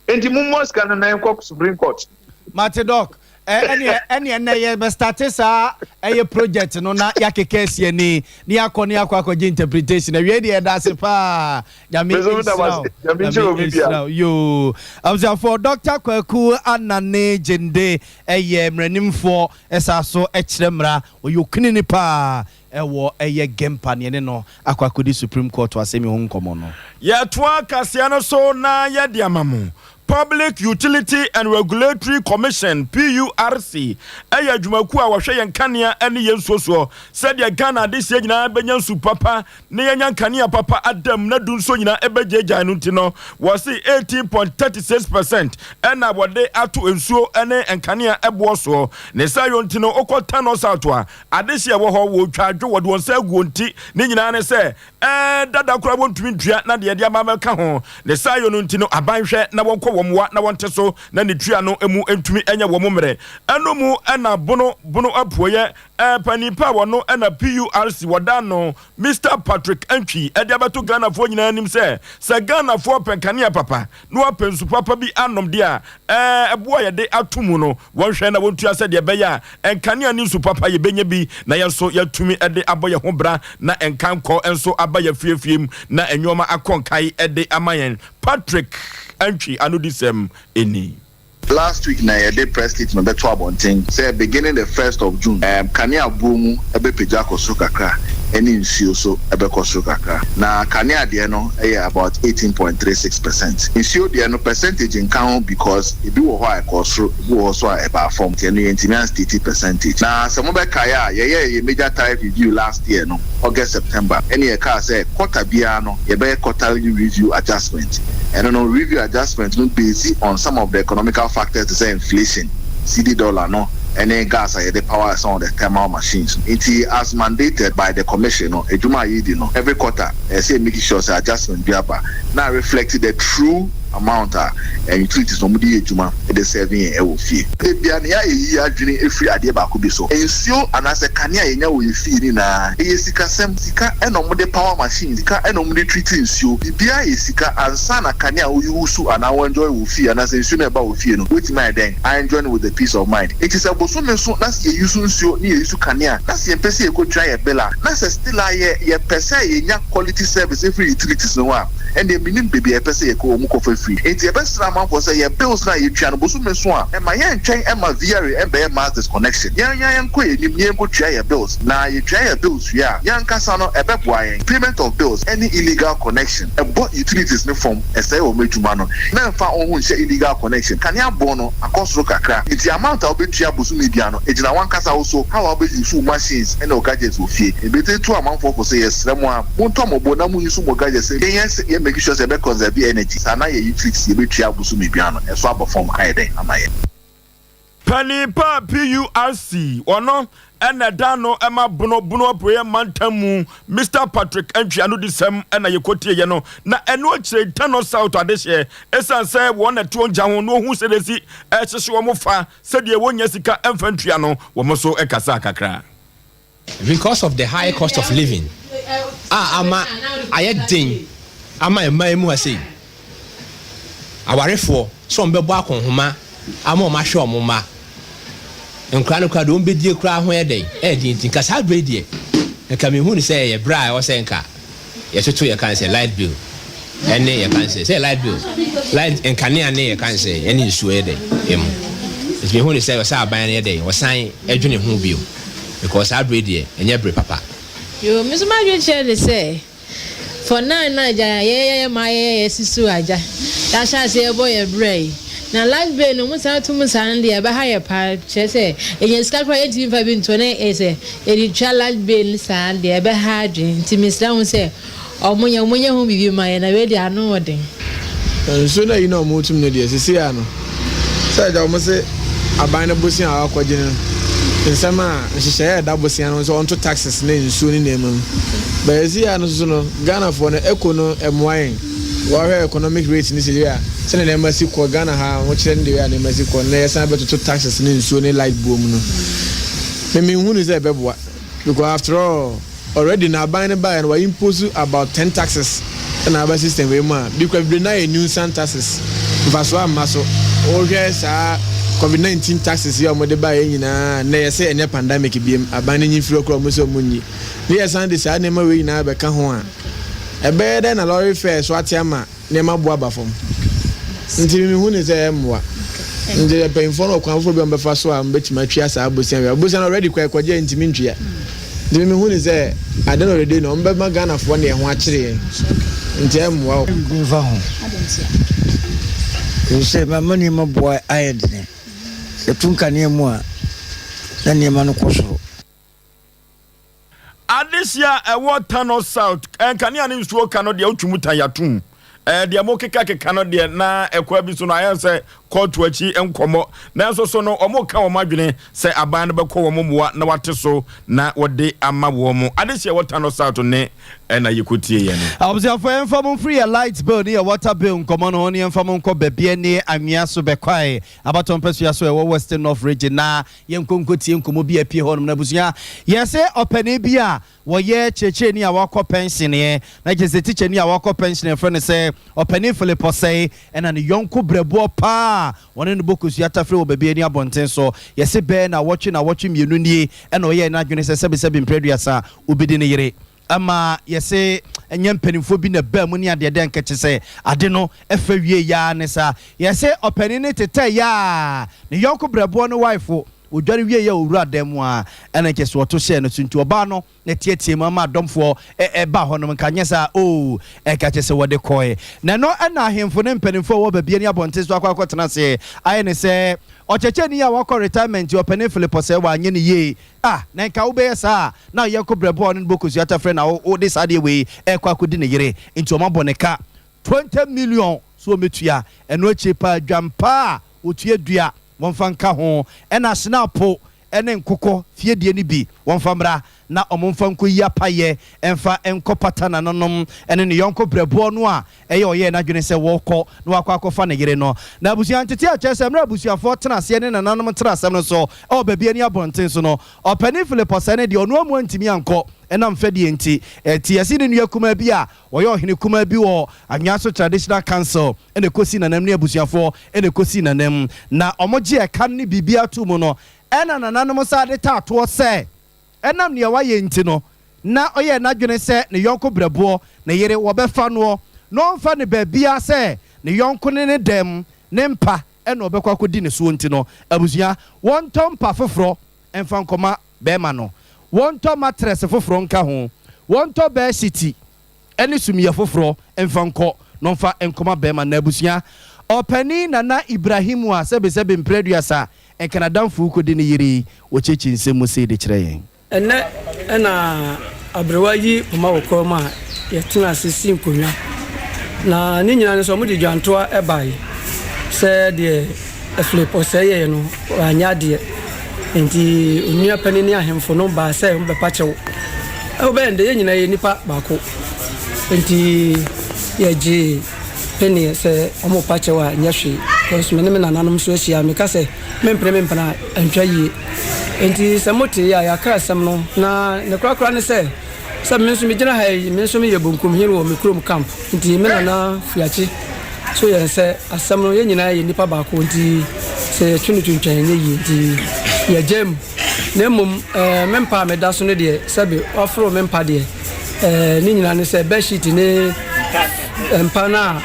Enti mommɔ sika no na yɛnkɔ Supreme Court. Mate Doc, ɛneɛ ɛneɛ nnɛ yɛ bɛ starte saa ɛyɛ project no na yɛakeka asi ani na yɛakɔ na yɛakɔ akɔgye interpretation. Awiei deɛ yɛda ase paa. Nyame nhyira wo. Nyame nhyira wo. Yoo. Abusuafoɔ, Doctor Kwaku Anane Gyende ɛyɛ mmaranimfoɔ ɛsan so ɛkyerɛ mmara. Ɔyɛ okunini paa. Ɛwɔ ɛyɛ Gempa ne yɛne no akɔ akɔdi Supreme Court asɛm yi ho nkɔmmɔ no. Yɛtoa kaseɛ no so na yɛde ama mo. Public Utility and Regulatory Commission, PURC, yɛ adwumakuo a wɔhwɛ yɛn nkanea ne yɛn nsuo soɔ sɛdeɛ Ghana adehyeɛ nyinaa bɛnya nsu papa na yɛanya nkanea papa ada mu na du nso nyinaa ɛbɛgyaagyae no nti no, wɔse 18.36 percent na wɔde ato nsuo ne nkanea boɔ soɔ. Ne saa yɔ nti no, wokɔ Tano South a, Adehye a ɛwɔ hɔ, wɔretwa adwo, wɔde wɔn nsa agu wɔn ti. Ne nyinaa ne sɛ, ɛɛ, dada koraa wɔntumi ntua na deɛ ɛde ama bɛka ho. Ne saa yɔ no nti no, aban hwɛ na wɔnkɔ wɔn mmoa na wɔnte so na ne tua no mu ntumi nyɛ wɔn mmerɛ. Ɛno mu na Bono, Bono Apueɛ, ɛɛ, panin pa a wɔno na PURC wɔda ano, Mister Patrick Antwi de abɛto Ghanafoɔ nyinaa anim sɛ, sɛ Ghanafoɔ pɛ nkanea papa na wɔapɛ nsu papa bi anom deɛ a, ɛɛ, ɛboɔ a yɛde ato mu no, wɔnhwɛ na wɔntua sɛdeɛ ɛbɛyɛ a nkanea ne nsu papa yɛbɛnya bi na yɛn nso yɛatumi de abɔ yɛn ho bra na nkankɔ nso aba yɛn afiefie mu na nneɛma akɔ nkae de ama yɛn. Patrick Antwi anodisɛm ni. Last week na yɛde press statement bɛto abɔnten sɛ beginning the first of June kanea buo mu bɛpagya akɔ soro kakra ɛne nsuo so bɛkɔ soro kakra. Na kanea deɛ no yɛ about 18.36 percent. Nsuo deɛ no percentage nka ho because ebi wɔ hɔ a ɛkɔɔ soro, ebi wɔ hɔ nso a ɛbaa fam nti ɛno yɛntumi an-state percentage. Na sɛ mobɛkae a yɛyɛɛ yɛn major tariff review last year no August, September ɛne yɛkaa sɛ quarter biara no yɛbɛyɛ quarterly review adjustment. Ɛno no review adjustment no base on some of the economical factors te sɛ inflation, cedi dollar no ne gas a yɛde power some of the thermal machines no. Nti as mandated by the commission no, adwuma a yɛredi no every quarter ɛsɛ sɛ yɛ make sure sɛ adjustment bi aba na reflect the true amount a utilities no wɔde yɛ adwuma de serve yɛn wɔ fie. Da biara no yɛayɛ yɛn adwene afiri adeɛ baako bi so. Nsuo anaasɛ kanea a yɛnya wɔ yɛn fie no nyinaa, ɛyɛ sikasɛm. Sika na wɔde power machine, sika na wɔde treat nsuo, biribiara yɛ sika ansa na kanea a wo use anaa wo enjoy wɔ fie anaasɛ nsuo no a ɛba wɔ fie no woatumi ayɛ dɛn a enjoy no with a peace of mind. Nti sɛ bosome so na sɛ yɛ use nsuo ne yɛ use kanea na sɛ yɛmpɛ sɛ yɛkɔtua yɛ bill a na sɛ still a yɛ yɛpɛ sɛ yɛnya quality service firi utilities no hɔ a. Ɛndeɛ mennim baabi a yɛpɛ sɛ yɛkɔ wɔn kɔfa firi. Enti yɛbɛsrɛ amanfoɔ sɛ yɛn bills no a yɛtua no bosome so a, mma yɛntwɛn mma VRA mmɛyɛ mass disconnection. Yɛn ara yɛnkɔ yɛn anim na yɛnkɔtua yɛn bills. Na yɛtua yɛn bills wie a, yɛn ankasa no ɛbɛboa yɛn. Payment of bills ɛne illegal connection ɛbɔ utilities no fam, ɛsɛe wɔn adwuma no. Mɛmfa wo ho nhyɛ illegal connection. Kanea boɔ no akɔ soro kakra, nti amount a wobɛtua bosome biara no, ɛgyina w'ankasa wo so, how a wobɛ use wo machines ɛne wo gadgets wɔ fie. Yɛbɛtumi tu amanfoɔ fo sɛ yɛsrɛ mo ara, montɔ mo bo na mo use mo gadgets sɛ yɛn yɛ yɛ make sure sɛ yɛbɛ conserve energy saa na yɛ utilities yɛbɛtua bosome biara no ɛso abɔ fam ayɛ dɛn ama yɛn. Panin pa PURC, ɔno na ɛda ano ma Bono Bono Apueɛ Mantam mu, Mister Patrick Antwi anodisɛm na yɛkɔtieeɛ no, na ɛno akyire Tano South adehyeɛ, ɛsiane sɛ wɔn na ɛte wɔn gya ho na wɔhu sɛdeɛ ɛsi ɛrehyehye wɔn fa sɛdeɛ wɔnnya sika mfa ntua no, wɔn nso kasaa kakra. Because of the high cost of living a ama ayɛ den ama mmaa mu ha sei, awarefoɔ sɛ wɔn bɛbɔ akɔnhoma ama wɔn ahwɛ wɔn mma, nkwadaa no koraa deɛ wɔn bɛdie koraa ho yɛ dɛn, ɛyɛ den nti nka saa berɛ yi deɛ nka mehu no sɛ ɛyɛ berɛ a ɛwɔ sɛ nka Yɛtoto yɛka no sɛ light bill ɛne yɛka no sɛ sɛ light bill light nkanea ne yɛka no sɛ ɛne nsuo yɛ dɛ emu nti mehu ne sɛ ɔsɛ aban no yɛ dɛ ɔsan ɛdwene ho bio because saa bere deɛ ɛnyɛ bere papa. Yoo me nso m'adwene kyerɛ ne sɛ for now no agya yɛyɛ yɛ ma yɛyɛ yɛ sisi agya yɛahyɛ ase yɛbɔ yɛ bra yi na light bill no ɔmo san to mu saa no deɛ ɛbɛha yɛ paa kyerɛ sɛ yɛnya sika koraa yɛntumi nfa bi ntoɔ na ɛyɛ sɛ Yɛde twa light bill no saa deɛ ɛbɛha adwene nti mesrɛ ho sɛ ɔmo nyɛ ɔmo nyɛ ho biribi ma yɛn na wei deɛ ano wɔ den. Nsuo no ayi no a ɔmo tum no deɛ sesei ara no sɛ agya ɔmo se aban no bosea a wakɔgye no nsɛm a nhyehyɛeɛ a ɛda bosea no ho sɛ ɔnto taxes ne nsuo ne nneɛma mu but sesei ara no nso no Ghanafoɔ no eco no ɛmoa yɛn wɔhwɛ economic rate ne sesei a sɛdeɛ nneɛma si kɔ Ghana ha ahokyerɛ ne deɛ a nneɛma si kɔ na yɛsan bɛtoto taxes ne nsuo ne light boɔ mu no Me me nhu no sɛ ɛbɛboa because after all already no aban no baeɛ no wa impose about ten taxes ɛna aba system wei mu a bi kora bebree no ayɛ nuisance taxes mfasoɔ amma so wohwɛ saa covid 19 taxes yi a wɔde baeɛ nyinaa nnɛ yɛsɛ ɛnyɛ pandemic biem aban no nyi mfiri hɔ koraa wɔn sɛ wɔn nyi ne yɛsan de saa nneɛma wei nyinaa bɛka ho a ɛbɛyɛ dɛn na lorry fare so ate ama nneɛma bo aba fam nti me mehu ne sɛ ɛmmoa nti mpanyinfoɔ no ɔkwan foforɔ bi a wɔbɛfa so a wɔbɛtumi atwia saa bosea wei bosea no already kɔ ɛkɔgye ntumi ntwia nti me mehu ne sɛ at the end of the day no wɔbɛma Ghanafoɔ ne ɛho akyere yɛn nti ɛmmoa o. Mfa ho efisɛ mama nneɛma boa ayɛ dene. Yɛto nkanea mu a, na nneɛma no kɔ soro. Adehye a ɛwɔ Tano South, nkanea ne nsuo ka no deɛ wotwi mu tan yɛatom. Deɛ mokeka keka no deɛ na ɛkwa bi so no ayɛ sɛ kɔɔto akyi nkɔmmɔ. Nanso so no wɔka wɔn adwene sɛ aban no bɛkɔ wɔn mmoa na wate so na wɔde ama wɔn. Adehye a ɛwɔ Tano South ne ɛna yɛkɔtie yɛ no. Abusuafoɔ yɛmfa mo mfiri yɛ light bill ne yɛ water bill nkɔmmɔ no ho ne yɛmfa mo nkɔ Bɛbeɛ ne Anwea so Bɛkwae abatoɔ mpasua so a ɛwɔ Western North Region na Yɛnkɔ nkɔtie nkɔmmɔ bi a apue hɔnom no abusua. Yɛse ɔpanin bi a wɔyɛ kyerɛkyerɛni a wakɔ pɛnhyeneɛ, na kyerɛ sɛ tikyani a wakɔ pɛnhyeneɛ yɛfrɛ no sɛ Ɔpanin Philip Osei ɛna ne yɔnko brɛboɔ paa a wɔne no bɔ kosua tafere wɔ baabi ani abɔnten so. Yɛse bɛɛ nawɔtwe nawɔtwe mmienu nie ɛna ɔyɛɛ n'adwene sɛ sɛbesɛbe mprɛ aduasa ɔbɛdi ne yere. Ɛma yɛse ɛnyɛ mpanimfoɔ bi na ɛbaa mu ne adeɛ dɛ nka kyesɛ ade no ɛfa wie yaa ne saa. Yɛse ɔpanin no tetɛɛ yaa ne yɔnko brɛboɔ no wife ɔdware wie yɛ ɔwura dan mu a ɛna kyesɛ ɔto hyɛɛ no so nti ɔbaa no na teateaa mu ama adɔmfoɔ ɛbaa hɔ nom nka nyɛ saa oo ɛka kyesɛ wɔde kɔɛ. Na ɛno ɛna ahemfo ne mpanimfoɔ a ɛwɔ babia ne abɔnten so akɔ akɔtena aseɛ ayɛ ne sɛ ɔkyɛkyɛni a wakɔ retirement ɔpanin Philip Osei wanyɛ ne yie. Ah, na nka wobɛyɛ saa a, na ɔyɛnko brɛbo a ɔne no bɔ kosua tafrɛ na wode saa adeɛ wei rekɔ akɔdi ne yere. Nti wɔabɔ ne ka 20 million sɛ ɔmmɛtua. Ɛno akyire paa, dwampa a wɔtua dua, wɔmfa nka ho, ɛna hyenapo ne nkokɔ fie deɛ no bi, wɔmfa mmra na wɔmfa nkɔyi apayɛ mfa nkɔpata nananom ne ne yɔnko brɛboɔ no a Ɛyɛ a ɔyɛɛ n'adwene sɛ wɔkɔ na wakɔ akɔfa ne yere no. Na abusua ntetee a kyerɛ sɛ mmerɛ a abusuafoɔ tena aseɛ ne nananom tena asɛm no so wɔ baabi ani abɔnten so no, Ɔpanin Philip Ɔsɛe no deɛ ɔno amu antumi ankɔ ɛnam fɛdeɛ nti. Ɛte yɛse ne nua kumaa bi a ɔyɛ ɔhene kumaa bi wɔ Anweaso Traditional Council na ɛkɔsii nanam ne abusuafoɔ na ɛkɔsii nanam na wɔgyee ɛka no ne biribiara too mu no ɛna nananom san de taa toɔ sɛ Ɛnam nea wayɛ nti no, na ɔyɛɛ n'adwene sɛ ne yɔnko berɛboɔ, ne yere, wɔbɛfa noɔ. na ɔmfa no baabiara sɛ ne yɔnko ne ne dɛm ne mpa na ɔbɛkɔ akɔdi ne soɔ nti no, abusua, wɔntɔ mpa foforɔ mfa nkɔma barima no, wɔntɔ matrɛs foforɔ nka ho, wɔntɔ bɛɛhyiti ne sumiiɛ foforɔ mfa nkɔ na ɔmfa nkɔma barima no. Na abusua, ɔpanin Nana Ibrahimu a sɛbesɛbe mprɛ aduasa nka n'adamfo rekɔdi ne yere yi, ɔkyerɛkyerɛ nsɛm mu sei de kyerɛ yɛn. Ɛnnɛ na aberewa yi poma wɔ kwan mu a yɛtena ase si nkonnwa. Na ne nyinaa ne sɛ wɔde dwantoa baeɛ sɛ deɛ Philip Osei yɛeɛ no wanyɛ adeɛ. Nti onua panin ne ahemfo no baa sɛ wɔbɛpa kyɛw. Wobɛyɛ no dɛ yɛn nyinaa yɛ nnipa baako. Nti yɛgyee peneɛ sɛ wɔrepa kyɛw a nyɛ hwee. Because me ne me nananom nso ahyia meka sɛ mempene mempene a ɛntwa yie. Enti sɛ mote a, yɛaka asɛm no, na ne korakora ne sɛ, sɛ me nso megyina ha yi, me nso meyɛ bonkumhene wɔ me kurom camp, nti me nana Fuakye so yɛn sɛ asɛm no yɛn nyinaa yɛ nnipa baako, nti sɛ yɛtwe no twintwan ɛnyɛ yie, nti yɛgyaa mu. Na mmom eh, me mpa a meda so no deɛ, sɛbe waforo me mpa deɛ, eh, ne nyinaa ne sɛ bedsheet ne mpa no a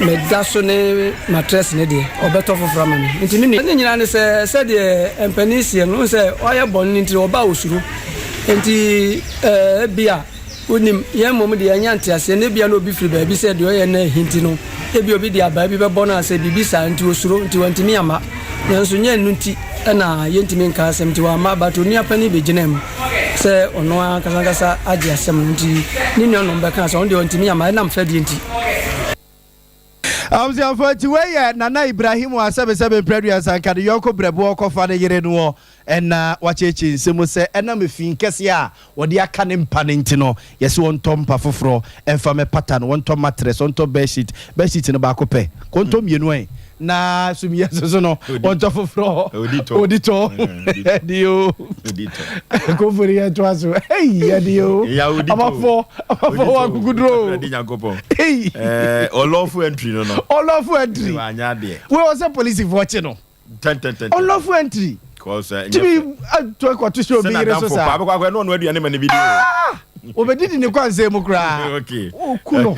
meda so ne matress no deɛ, ɔbɛtɔ foforɔ ama me. Nti me nua, ne nyinaa ne sɛ, sɛdeɛ mpanin seɛ no, wohu sɛ wayɛ bɔne no nti ɔba a ɔsuro. Nti eh, ebia wonim, yɛn mmom deɛ yɛanya nteaseɛ no, ebia na obi firi baabi sɛ deɛ ɔyɛ no ahi nti no, ebia obi de abaa bi bɛbɔ no asɛ biribi saa nti ɔsuro, nti wantumi amma. Nanso nyɛ ɛno nti na yɛntumi nka asɛm nti wamma, but onua panin bɛgyinaa mu sɛ ɔno ankasa ankasa agye asɛm no nti ne nuanom bɛkaa sɛ ɔno deɛ ɔntumi amma ɛnam fɛdie nti. Abusuafoɔ nti wei yɛ Nana Ibrahim a sɛbesɛbe mprɛduasa nka ne yɔnko brɛboɔ kɔfa ne yere noɔ na wakyeekyee nsɛm mu sɛ ɛnam efi kɛseɛ a wɔde aka ne mpa no nti no yɛse ɔntɔ mpa foforɔ mfa mɛpata no, ɔntɔ mattress, ɔntɔ bedsheet, bedsheet no baako pɛ, kɔntɔ mmienu ɛ na sumiiɛ soso no ɔntɔ foforɔ ɔdi tɔ ɛdi o kofori yɛ to aso ɛyi ɛdi o amafɔ amafɔ wa kukuduro ɛyi ɔlɔfo entry no no ɔlɔfo entry wei ɔsɛ polisifoɔ kye no ɔlɔfo entry tumi ato akɔto sɛ obi yere so saa obɛdidi ne kwansɛn mu koraa ɔku no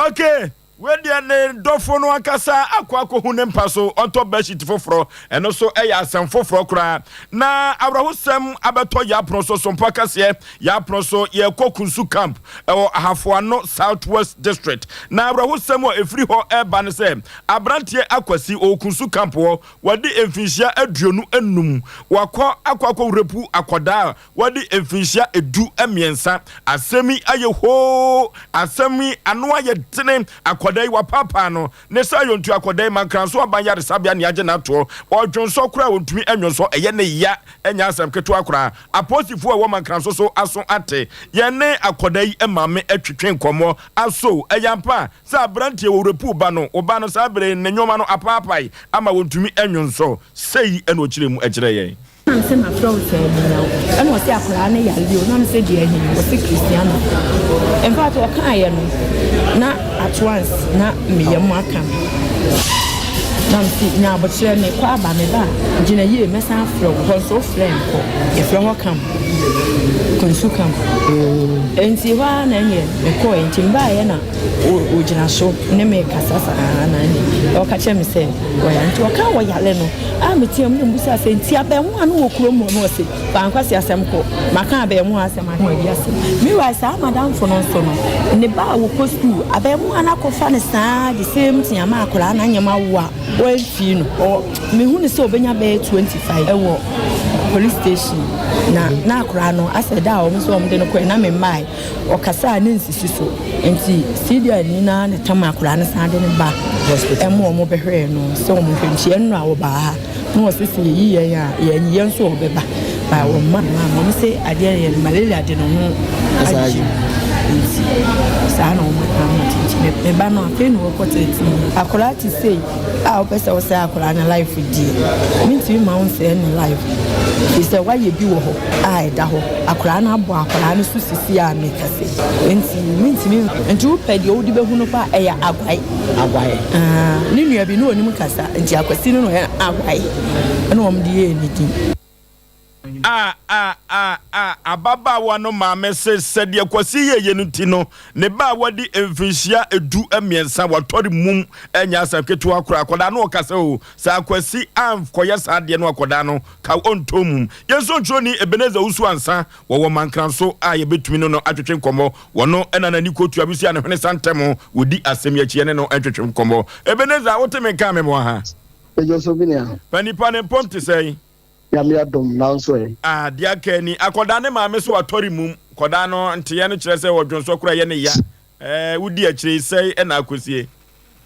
okay Wei deɛ ne dɔfo no ankasa akɔ akɔhu ne mpa so, ɔntɔ bedsheet foforɔ. Ɛno nso yɛ asɛm foforɔ koraa. Na awerɛhosɛm abɛtɔ yɛn apono so, Sompa kɛseɛ, yɛn apono so. Yɛrekɔ Kunsu Camp wɔ Ahafoano South West District. Na awerɛhosɛm a ɛfiri hɔ reba ne sɛ, aberanteɛ Akwasi, ɔwɔ Kunsu Camp hɔ, wadi mfinhyia 25. Wakɔ akɔ akɔwurapu akwadaa a Wadi mfinhyia 13. Asɛm yi ayɛ hoo. Asɛm yi ano ayɛ dene. Akwadaa yi wɔapaapaa no. Ne saa yɔntu akwadaa yi Mankranso Aban Yaresabea ne agye no atoɔ. Ɔdwonsɔ koraa a ɔntumi nnwonsɔ. Ɛyɛ ne ya. Ɛnyɛ asɛm ketewa koraa. Apolisifoɔ a ɛwɔ Mankranso so aso ate. Yɛne akwadaa yi maame twetwe nkɔmmɔ. Aso ɛyɛ ampa sɛ aberanteɛ wɔ wurepuw ba no, wo ba no saa bere yi ne nneɛma no apaapae ama wɔntumi nnwonsɔ? Sei na ɔkyerɛɛ mu kyerɛɛ yɛn. Na mese mafrɛ wo sɛ menya wo ɛna ɔse akwadaa no yare o na mese deɛ he ɔse Christiana in fact ɔkaeɛ no na at once na me yam aka me na mese nya abokyerɛ mekɔ aba me ba a gyina yie mɛsan afrɛ wo hɔ nso wofrɛ nkɔ yɛfrɛ hɔ camp Kunsu camp nti hɔ ara na ɛneɛ mekɔɛ nti mebaeɛ na Ɔgyina so ne me kasa saa na ɛne ɔka kyerɛ me sɛ ɔyare nti ɔka ɔyare no a meteam na mbusa sɛ nti abɛɛmoa no wɔ kurom hɔ no ɔse fa nkwasi asɛm kɔ maka abɛɛmoa asɛm aka adi asɛm meanwhile saa madamfo no nso no ne ba a wɔkɔ sukuu abɛɛmoa no akɔfa no saa the same thing ama akwadaa no anyɛm awo a wɔamfii no ɔ mehu no sɛ ɔbɛnya bɛyɛ 25 ɛwɔ police station na na akwadaa no asɛ da a wɔn nso wɔn de no kɔɛ na me mmae Ɔkasa a ne nsisi so nti CDR ni no ara na ɛtam akwadaa no san de no ba ɛma wɔn bɛhwɛɛ no sɛ wɔn hwɛ nti ɛno a wɔbaa ha na wɔsi sɛ yɛyi yɛn a yɛnyi yɛn nso wɔbɛba ba wɔn ma ma wɔn sɛ adeɛ yɛ no malaria de ne ho agye nti saa na wɔn aka ama nti me ba no afei na wɔkɔ tete akwadaa te sei a wopɛ sɛ wosɛe akwadaa no life deɛ, mentumi ma wo nsɛe ne life firi sɛ woayɛ bi wɔ hɔ a ɛda hɔ, akwadaa no abɔ akwadaa no so sisi a mekasa yi, nti mentumi, nti wopɛ deɛ wode bɛhu no pa ɛyɛ agwae. Agwae. Ah, ne nua bi ne ɔnim kasa, nti akwasi no na ɔyɛ agwae, ɛna wɔn de yɛɛ ne din. A a a a Ababaawa no maame se sɛdeɛ Kwasi yɛeɛ no nti no, ne ba a wadi mfirinhyia 13, watɔre mum, ɛnyɛ asɛm ketewa koraa. Akwadaa no ɔkasa o, sɛ Akwasi ankɔyɛ saa adeɛ no akwadaa no ka ɔntɔ mum. Yɛn nsɔntwerɛni Ebenezer Owusu Ansah wɔwɔ Mankranso a yɛbɛtumi ne no atwetwe nkɔmmɔ. Wɔno na n'ani kɔtua bɛsi a ne hwene sa ntɛm wɔdi asɛm yi akyi yɛne no ntwetwe nkɔmmɔ. Ebenezer, wote me nka a meboa ha? Mejɔ so me nua. Pa nipa ne mpɔm te sɛn? Nyame adom, nanso ɛ? Ah, deɛ aka ni. Akɔdaa ne maame so atɔre mum. Kɔdaa no nteyɛ no kyerɛ sɛ ɔdwonsɔ koraa ɛyɛ ne ya. Eh, wodi akyire yi sɛe na akosie?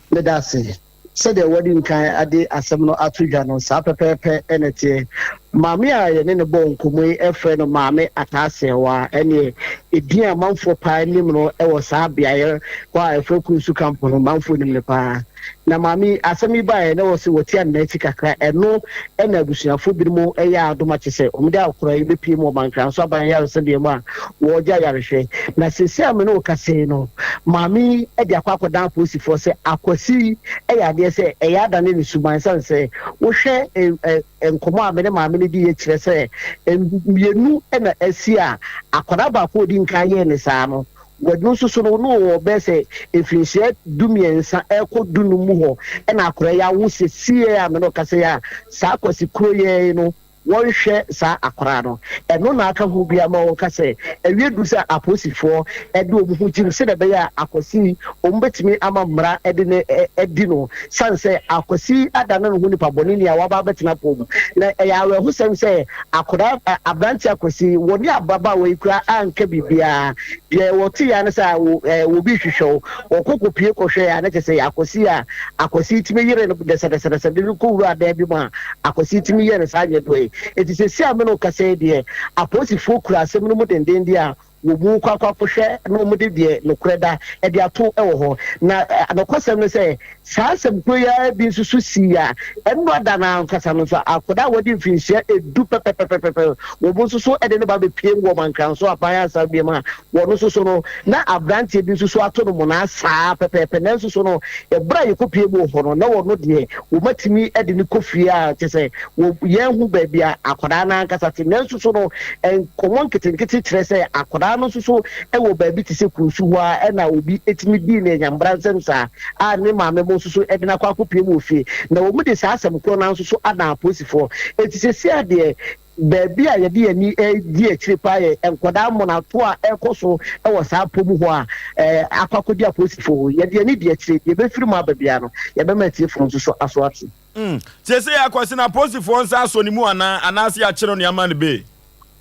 Meda ase. Sɛdeɛ woadi nkan de asɛm no ato dwa no, saa pɛpɛɛpɛ na ɛteɛ. Maame a yɛne no bɔɔ nkɔmmɔ yi frɛ no Maame Ataasewa. Ɛnneɛ, edin a manfoɔ paa nim no wɔ saa beaeɛ hɔ a ɛfrɛ Kunsu Camp no, manfoɔ nim no paa. Na maame yi, asɛm yi baeɛ na wɔse wɔte anena akyi kakra, ɛno na abusuafoɔ binom yɛ adom akye sɛ wɔde akora yi bɛpue mu wɔ Mankranso Aban Ayaresabea mu a wɔregye ayarehwɛ. Na seesei a me ne wo kasa yi no, maame yi de akɔ akɔdan apolisifoɔ sɛ Akwasi yi yɛ adeɛ sɛ ɛyɛ adane ne suban ɛsiane sɛ wohwɛ nkɔmmɔ a me ne maame no diiɛ kyerɛ sɛ mmienu na asi a akwadaa baako a ɔdi nkan yɛɛ ne saa no, Wadu nso so no, na ɔwɔ bɛyɛ sɛ mfirinhyia dumiɛnsa rekɔ dunum mu hɔ na akwadaa yi awo sesie a me ne ɔkasa yi a saa Kwasi kuro yɛ yi no wɔnhwɛ saa akwadaa no. Ɛno na aka ho bi ama wɔka sɛ awie duru sɛ apolisifoɔ de wɔn ho gyim sɛdeɛ ɛbɛyɛ a Akwasi yi wɔn bɛtumi ama mmara de no adi no sane sɛ Akwasi adane ne ho nipa bɔneni a waba abɛtena pɔw mu. Na ɛyɛ awerɛhosɛm sɛ akwadaa aberanteɛ Akwasi wɔne ababaawa yi koraa anka biribiara. Deɛ wɔteeɛ ara ne sɛ obi rehwehwɛ wo. Wɔkɔ kɔpue kɔhwɛɛ a na kyerɛ sɛ Akwasi a Akwasi tumi yere no dɛsɛdɛsɛdɛsɛ de no kɔwuraa dan bi mu a Akwasi tumi yɛɛ no saa nyɛdoa yi. Enti seesei a me ne wo kasa yi deɛ, apolisifoɔ kura asɛm no mu dendeenden a wɔn kɔ akɔ akɔhwɛ na wɔde deɛ nokorɛ da de ato wɔ hɔ. Na nokwasɛm ne sɛ, saa asɛm koro yi ara bi nso so sii a ɛno ada no ankasa no nso, akwadaa a wadi mfirinhyia edu pɛpɛpɛpɛpɛ, wɔn nso so de no ba bɛpiem wɔ Mankranso aban asabea mu a wɔn nso so no, na aberanteɛ bi nso so ato no monaa saa pɛpɛɛpɛ. Nanso so no, ɛberɛ a yɛkɔpiem wɔ hɔ no, na wɔn deɛ wɔatumi de no kɔ fie a kyerɛ sɛ wɔ yɛnhu baabi a akwadaa no ankasa te. Nanso so no, nkɔmmɔ nketenkete kyerɛ sɛ akwadaa no nso so wɔ baabi te sɛ kunsu hɔ ara na obi tumi dii no anyamebransɛm saa a ne maame mo nso so de no akɔ akɔpue mu wɔ fie. Na wɔde saa asɛm korɔ no ara nso so adan apolisifoɔ. Enti seesei ara deɛ, baabi a yɛde yɛn ani redi akyire paa yɛ nkwadaa mmonato a ɛrekɔ so wɔ saa pɔ mu hɔ a akɔ akɔdi apolisifoɔ hɔ yi. Yɛde yɛn ani di akyire. Deɛ ɛbɛfiri mu aba biara no, yɛbɛma atiefoɔ nso so aso ate. Mm. Seesei Akwasi no apolisifoɔ nsa asɔ ne mu anaa, anaase yɛakye no ne ama no bail?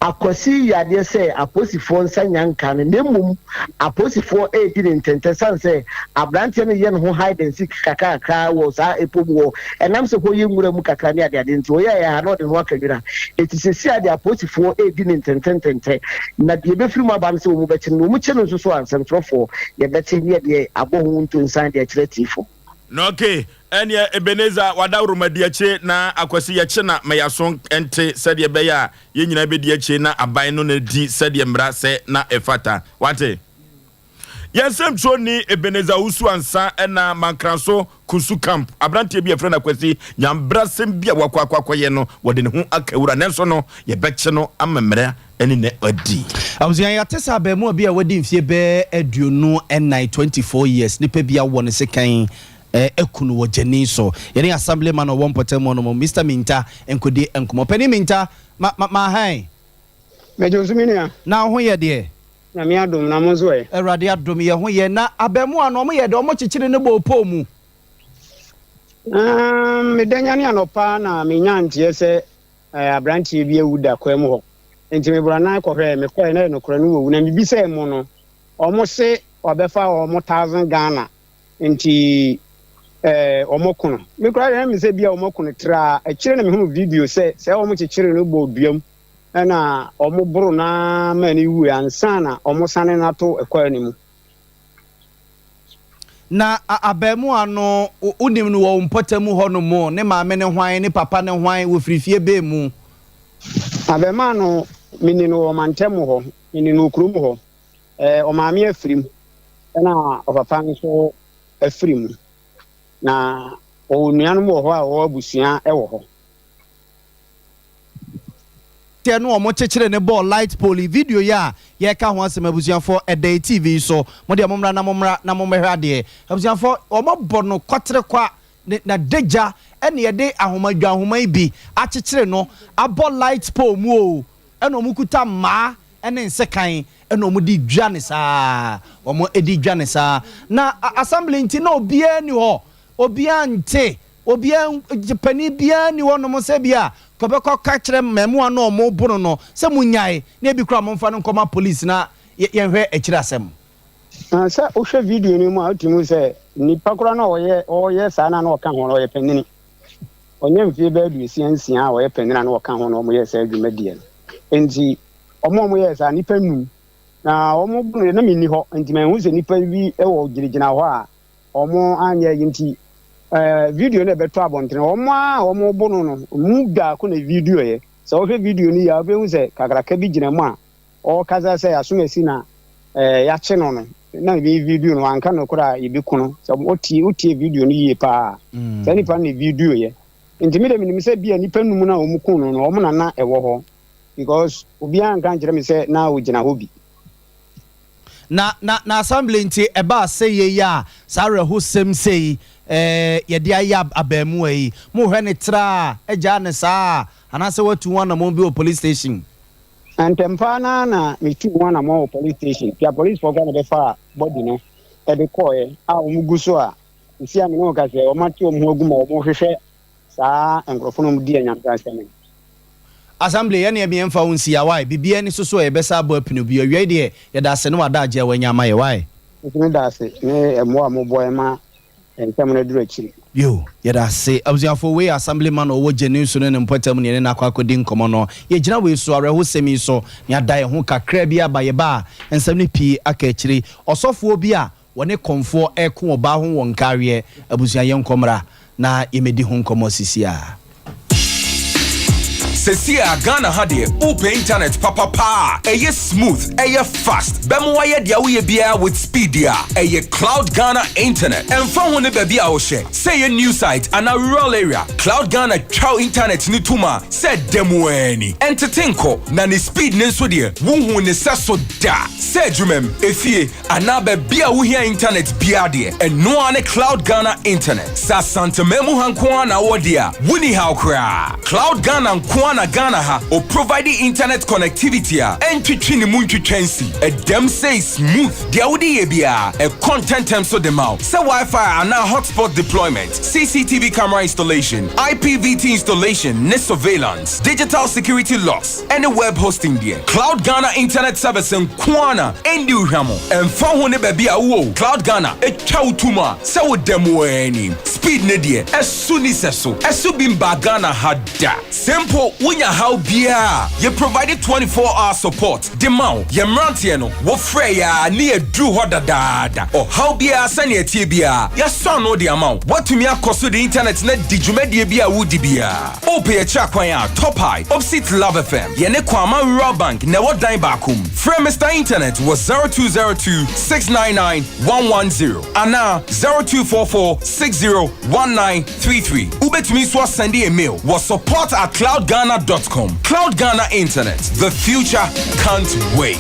Akwasi yɛ adeɛ sɛ apolisifoɔ nsa nnya nkaa no na mmom apolisifoɔ redi no ntɛntɛ sane sɛ abranteɛ no yɛ ne ho hide and seek kakrakra wɔ saa ɛpɔ mu hɔ ɛnam sɛ hɔ yɛ nwura mu kakra ne adeade nti ɔyɛɛ a na ɔde ne ho aka nwura enti seesei ara deɛ apolisifoɔ redi no ntɛntɛntɛntɛ na deɛ ɛbɛfiri mu aba ne sɛ wɔn bɛkye no na wɔn kye no nso so a nsɛmtwerɛfoɔ yɛbɛte ne yɛdeɛ abɔ ho ntonsan de akyerɛ atiefoɔ. Na ok, ɛneɛ Ebenezer w'adaworoma di akyire na Akwasi yɛkye na ma y'aso nte sɛdeɛ ɛbɛyɛ a yɛn nyinaa bɛdi akyire na aban no na di sɛdeɛ mmara sɛ na ɛfata. Wate? Yɛn nsɛmtwerɛni Ebenezer Owusu Ansah ɛna Mankranso Kusu Camp aberanteɛ bi a yɛfrɛ no Akwasi Nyambrasɛm bi a wakɔ akɔ akɔyɛ no wɔde ne ho aka wura nanso no yɛbɛkye no ama mmara ne no adi. Abusua, yɛate sɛ abarimaa bi a wadi mfeɛ bɛyɛ 24, 24 years, nipa bi awɔ ne sekan aku no wɔ Gyani so. Yɛne Assemblyman a ɔwɔ mpɔtam hɔ nom, Mister Minta nkɔdi nkɔmmɔ. Panin Minta, ma, ma, ma hann. Mɛgye wo so me nua. Na wo ho yɛ deɛ? Nyame adom, na mo nso ɛ? Awurade adom, yɛn ho yɛ. Na abarimaa no, wɔyɛɛ dɛ, wɔkyekyere no bɔɔ pole mu. Um, meda nyane anɔpa na menya nteɛ sɛ Eh, aberanteɛ bi awu da kwan mu hɔ. Nti me branan kɔhwɛɛ, mekɔɛ na ɛyɛ nokorɛ no wawu. Na mebisɛɛ mo no, ɔmo se ɔbɛfa ɔmo thousand Ghana nti eh, ɔmo ko no. Me koraa deɛ na menim sɛ bia ɔmo ako no traa. Akyire na mehunu video sɛ sɛ ɔmo kyekyere no bɔɔ dua mu ɛna ɔmo boro no ara ma no wuiɛ ansa na ɔmo sane no ato kwan no mu. Na abarimaa no, wonim no wɔ wo mpɔtam hɔnom? Ne maame ne hwan? Ne papa ne hwan? Wɔfiri fie bɛn mu? Abarimaa no, menim no wɔ mantam hɔ. Menim no wɔ kurom hɔ. Ɛɛ, ɔmaame afiri mu, ɛna ɔpapa nso afiri mu. Na ɔwɔ nuanom wɔ hɔ a wɔwɔ abusua wɔ hɔ. Aberanteɛ no a wɔkyekyere no bɔɔ light pole yi, video yi a yɛreka ho asɛm abusuafoɔ, ɛda yɛ TV yi so. Mo deɛ mommra na mommra na mommɛhwɛ adeɛ. Abusuafoɔ, wɔabɔ no kwaterekwa, ne n'adagya ɛna yɛde ahoma, dwanhoma yi bi akyekyere no abɔ light pole mu o, ɛna wɔkuta mmaa ne nsekan ɛna wɔde dwa no saa, wɔde dwa no saa. Na assembly nti na obiara nni hɔ, obiara nte. Obiara, panin biara nni hɔnom sɛ ebia kɔbɛkɔ ka kyerɛ mmaamua no a wɔrebo no no sɛ monnyae, na ebi koraa momfa no nkɔma polisi na yɛnhwɛ akyiri asɛm. Na sɛ wohwɛ video no mu a, wotumi hu sɛ nipa koraa no a ɔyɛ ɔreyɛ saa no a na ɔka ho no, ɔyɛ panini. Ɔnyɛ mfeɛ bɛyɛ 66 a ɔyɛ panini a na ɔka ho na wɔyɛɛ saa dwumadie no. Enti wɔn a wɔyɛɛ saa, nnipa nnum. Na wɔn bo no deɛ, na menni hɔ, enti manhu sɛ nnipa bi wɔ gyinagyina hɔ a Wɔn anyɛ yi nti ɛɛ video no ɛbɛtɔ abɔntene. Wɔn a wɔn bo no no mu baako na video yɛ. Sɛ wohwɛ video no yie a wobɛhu sɛ kakraka bi gyina mu a ɔrekasa sɛ asomasi na ɛɛ yɛakye no no na ebi video no wanka nokorɛ a yɛbɛku no. Sɛ wotie wotie video no yie paa a saa nipa no na video yɛ. Nti me deɛ menim sɛ bi a nipa num no a wɔn ku no no wɔn na na ɛwɔ hɔ because obiara nka nkyerɛ me sɛ na ɔgyina hɔ bi. Na na na assembly nti ɛbaa sɛ yei a saa awerɛhosɛm sei eh, yɛde ayɛ abaamuwa yi, mohwɛ no traa agyaa no saa anaasɛ watu ho anamɔn bi wɔ police station? Na ntɛmpa no ara na metuu ho anamɔn wɔ police station, nti apolicefoɔ koraa na ɛbɛfaa body no de kɔeɛ a wɔgu so a seesei a me ne wo kasa yi wɔate wɔn ho agu ma wɔrehwehwɛ saa nkurɔfo no a wɔdi anyansansɛm no. Assembly, yɛne ɛbi yɛmfa wo nsi ya wai, biribiara ni so so a yɛbɛsa abɔ apini bio, awiei deɛ yɛda ase ne w'adagye a wanya ama yɛ wai. Nso me da ase ne mmoa a moboa yɛn ma nsɛm no aduru akyiri. Yo, yɛda ase. Abusuafoɔ, wei yɛ Assembly man a ɔwɔ Gyeni so ne ne mpɔtam ne yɛne no akɔ akɔdi nkɔmmɔ no. Yɛgyina wei so, awerɛhosɛm yi so, na yɛada yɛn ho kakra bi aba. Yɛba a, nsɛm no pii aka akyiri. Ɔsɔfoɔ bi a Wɔne kɔmfoɔ reko ɔbaa ho wɔ nkareɛ abusua yɛnkɔ mmra na yɛmɛdi ho nkɔmmɔ sisi a. Sesie a Ghana ha deɛ wopɛ internet papa paa a ɛyɛ smooth, ɛyɛ fast, bɛma wayɛ deɛ woyɛ biara with speed deɛ a, ɛyɛ Cloud Ghana Internet. Ɛmfa ho ne baabi a wohyɛ, sɛ ɛyɛ new site anaa rural area, Cloud Ghana twa wo internet no tom a sɛ da mu ara ni. Ɛntete nkɔ, na ne speed no nso deɛ wonhuu ne sɛso da. Sɛ adwumam, efie, Anaa baabi a wohia intanɛt biara deɛ, ɛno ara ne Cloud Ghana Internet. Sɛ Asanteman mu ha nko ara na wowɔ deɛ a, wonni haw koraa. Cloud Ghana nko ara na Ghana ha ɔprovide internet connectivity a ɛntwetwe ne mu ntwitwa nsi. Ɛdam sei smooth. Deɛ wode yɛ biara, ɛkɔ ntɛntɛm so de ma wo. Sɛ Wi-Fi anaa hotspot deployment, CCTV camera installation, IPVT installation ne surveillance, digital security locks, ne web hosting deɛ, Cloud Ghana Internet Service nko ara na ɛndi wo hwammɔ. Ɛmfa ho ne baabi a wowɔ o, Cloud Ghana twa wo tom a sɛ woda mu ara ni. Speed no deɛ, ɛso nni sɛso. Ɛso bi mbaa Ghana ha da. Sɛ mpo wonya haw biara a, yɛ provide 24 hour support de ma wo. Yɛn mmeranteɛ no, wofrɛ yɛn a ne yɛaduru hɔ dadaada. Ɔhaw biara sɛnea ɛteɛ biara, yɛasɔ ano de ama wo. Woatumi akɔ so de internet no adi dwumadie bi a woredi biara. Wopɛ yɛkyerɛ akwan a, Top High, opposite Love FM, yɛne Kwama Rural Bank na ɛwɔ dan baako mu. Frɛ Mister Internet wɔ 0202 699 110 anaa 0244 60 1933. Wobɛtumi nso asɛnde yɛn mail wɔ support at cloudghana dot com. Cloud Ghana Internet, the future can't wait.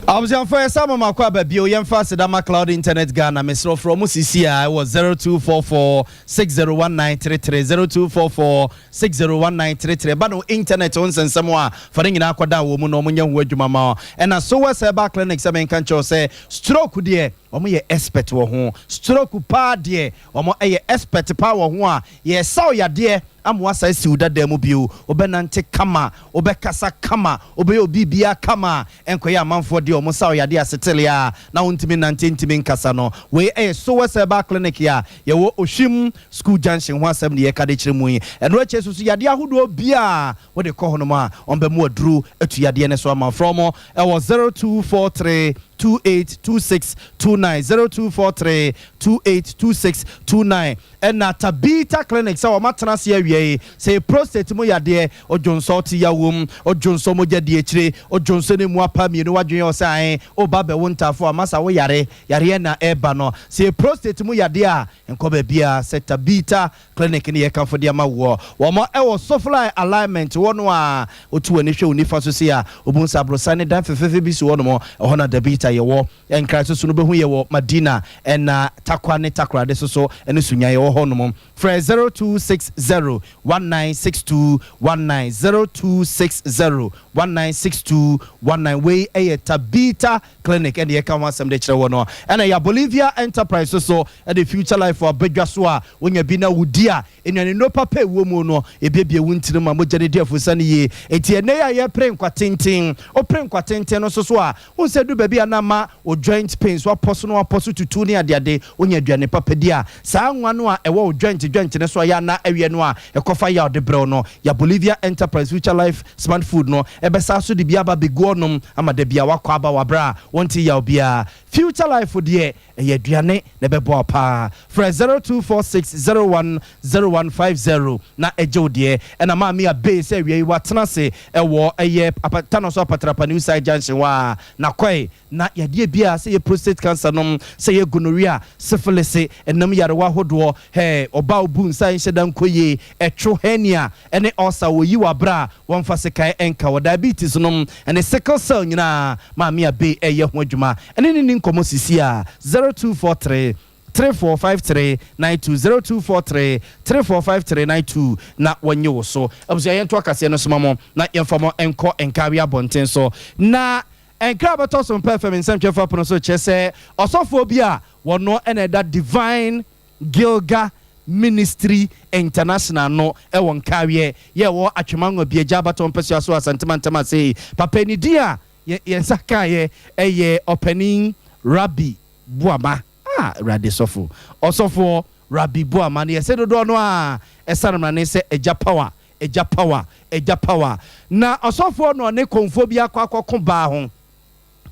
Abusuafo yɛsan ma mako aba bio yɛmfa aseda ma Cloud Internet Ghana mesrɛ wo frɛ ɔmo sisi a ɛwɔ 0244 601933 0244 601933 ɛba no internet ho nsɛnsɛm a fa ne nyinaa kɔda wɔn mu na ɔmo nyɛ ho adwuma ma wo ɛna Sowes Herbal Clinic sɛ menka nkyerɛ wo sɛ stroke deɛ ɔmo yɛ expert wɔ ho stroke paa deɛ ɔmo yɛ expert paa wɔ ho a yɛsa wo yadeɛ ama woasan asi wo dada mu bio wobɛnante kama wobɛkasa kama wobɛyɛ obibiara kama Ɛnkɔyɛ amanfoɔ deɛ wɔn sa ɔyadeɛ asetele a na wontumi nnante ntumi nkasa no. Wei yɛ Sowes Herbal Clinic a yɛwɔ Ohwim School Junction ho asɛm na yɛreka de kyerɛ mu yi. Ɛno akyi nso so yadeɛ ahodoɔ biara a wode kɔ hɔnom a wɔbɛma wo aduro atu yadeɛ no so ama wo. Frɛ wɔn wɔ 0243 282629, 0243 282629. Ɛna Tabitha Clinic sɛ wɔatena ase awie. awia yi. Sɛ ɛyɛ prostate mu yadeɛ, odwonsɔ te yaw wom, odwonsɔ mogya di akyire, odwonsɔ no mu apa mmienu, w'adwene yɛ wo sɛ ae, woreba abɛwo ntaafo a, masa wo yare, yareɛ na ɛreba no. Sɛ ɛyɛ prostate mu yadeɛ a, nkɔ baabiara sɛ Tabitha Clinic ne yɛkamfo de ama woɔ. Wɔn wɔ Sofly Alignment hɔ no a, wotu w'ani hwɛ wo nifa so sei a, wobɛhu sɛ aborosan ne dan fɛfɛɛfɛ bi si hɔ nom. Ɛhɔ na Tabitha yɛwɔ. Nkran so so no wobɛhu yɛwɔ Madina ɛna Tarkwa ne Takoradi so so ne Sunya yɛwɔ hɔ nom. Frɛ 0260 196219, 0260 196219. Wei yɛ Tabitha Clinic ɛna yɛka ho asɛm de kyerɛ wɔ no. Ɛna yɛ Bolivia Enterprise so so de Future Life abadwa so a wonya bi na wodi a nnuane nnuro papa a ɛwɔ mu no ebiebie wo ntini ma mogya no di afusa no yie. Enti ɛnnɛ yi a yɛrepere nkwa tenten, wopere nkwa tenten no nso so a, wohu sɛ ɛdu baabi a na ama wo joint pains, woapɔ so na woapɔ so tutu ne adeade, wonya aduane papa di a, saa nwa no a ɛwɔ wo joint joint no so a ɛyɛ a na ɛweɛ no a ɛkɔfa yaw de brɛ wo no, yɛ Bolivia Enterprise Future Life Smart Food no ɛbɛsan so de bi aba abɛgu hɔnom ama da biara woakɔ aba wɔ aberɛ a wonte yaw biara. Future Life deɛ ɛyɛ aduane na ɛbɛboa wo paa. Frɛ 0246 01 0150 na gye wo deɛ. Ɛna Maame Abey sɛ awia yi watena ase wɔ ɛyɛ apa Tanoso Apatrapa New Site Junction hɔ a na kɔe na yadeɛ biara sɛ ɛyɛ prostate cancer nom, sɛ ɛyɛ gonorrhea, syphilis, ɛnam yarewa ahodoɔ, hɛɛ, ɔbaa a ɔbu nsa a ɛnhyɛ da nkɔ yie, ɛtwo, hernia, ɛne ulcer wɔyi wɔ aberɛ a wɔmfa sekan nka wɔ diabetes nom ɛne sickle cell nyinaa Maame Abbey ɛyɛ ho adwuma ɛne no nni nkɔmmɔ sisi a 0243 3453 92 0243 3453 92 na wɔnye wo so. Abusua yɛnto akaseɛ no soma mo na yɛmfa mo nkɔ Nkawe abɔnten so na Nkra a bɛtɔ so mpɛ fam nsɛmtwerɛfoɔ apono so kyerɛ sɛ ɔsɔfoɔ bi a wɔno na ɛda Divine Gilga Ministry International no wɔ Nkaweɛ yɛ ɛwɔ Atwema Nwabiagya abatoɔ mpɛsoa so wɔ Asante mantam ase yi. Papa yi ne din a yɛn nsa kaeɛ yɛ Ɔpanin Rabbi Boama. Ah Awurade sɔfo, Ɔsɔfoɔ Rabbi Boama no yɛse dodoɔ no ara ɛsane mmrane sɛ Agya Power, Agya Power, Agya Power. Na ɔsɔfoɔ na ɔne kɔmfoɔ bi akɔ akɔko baa ho.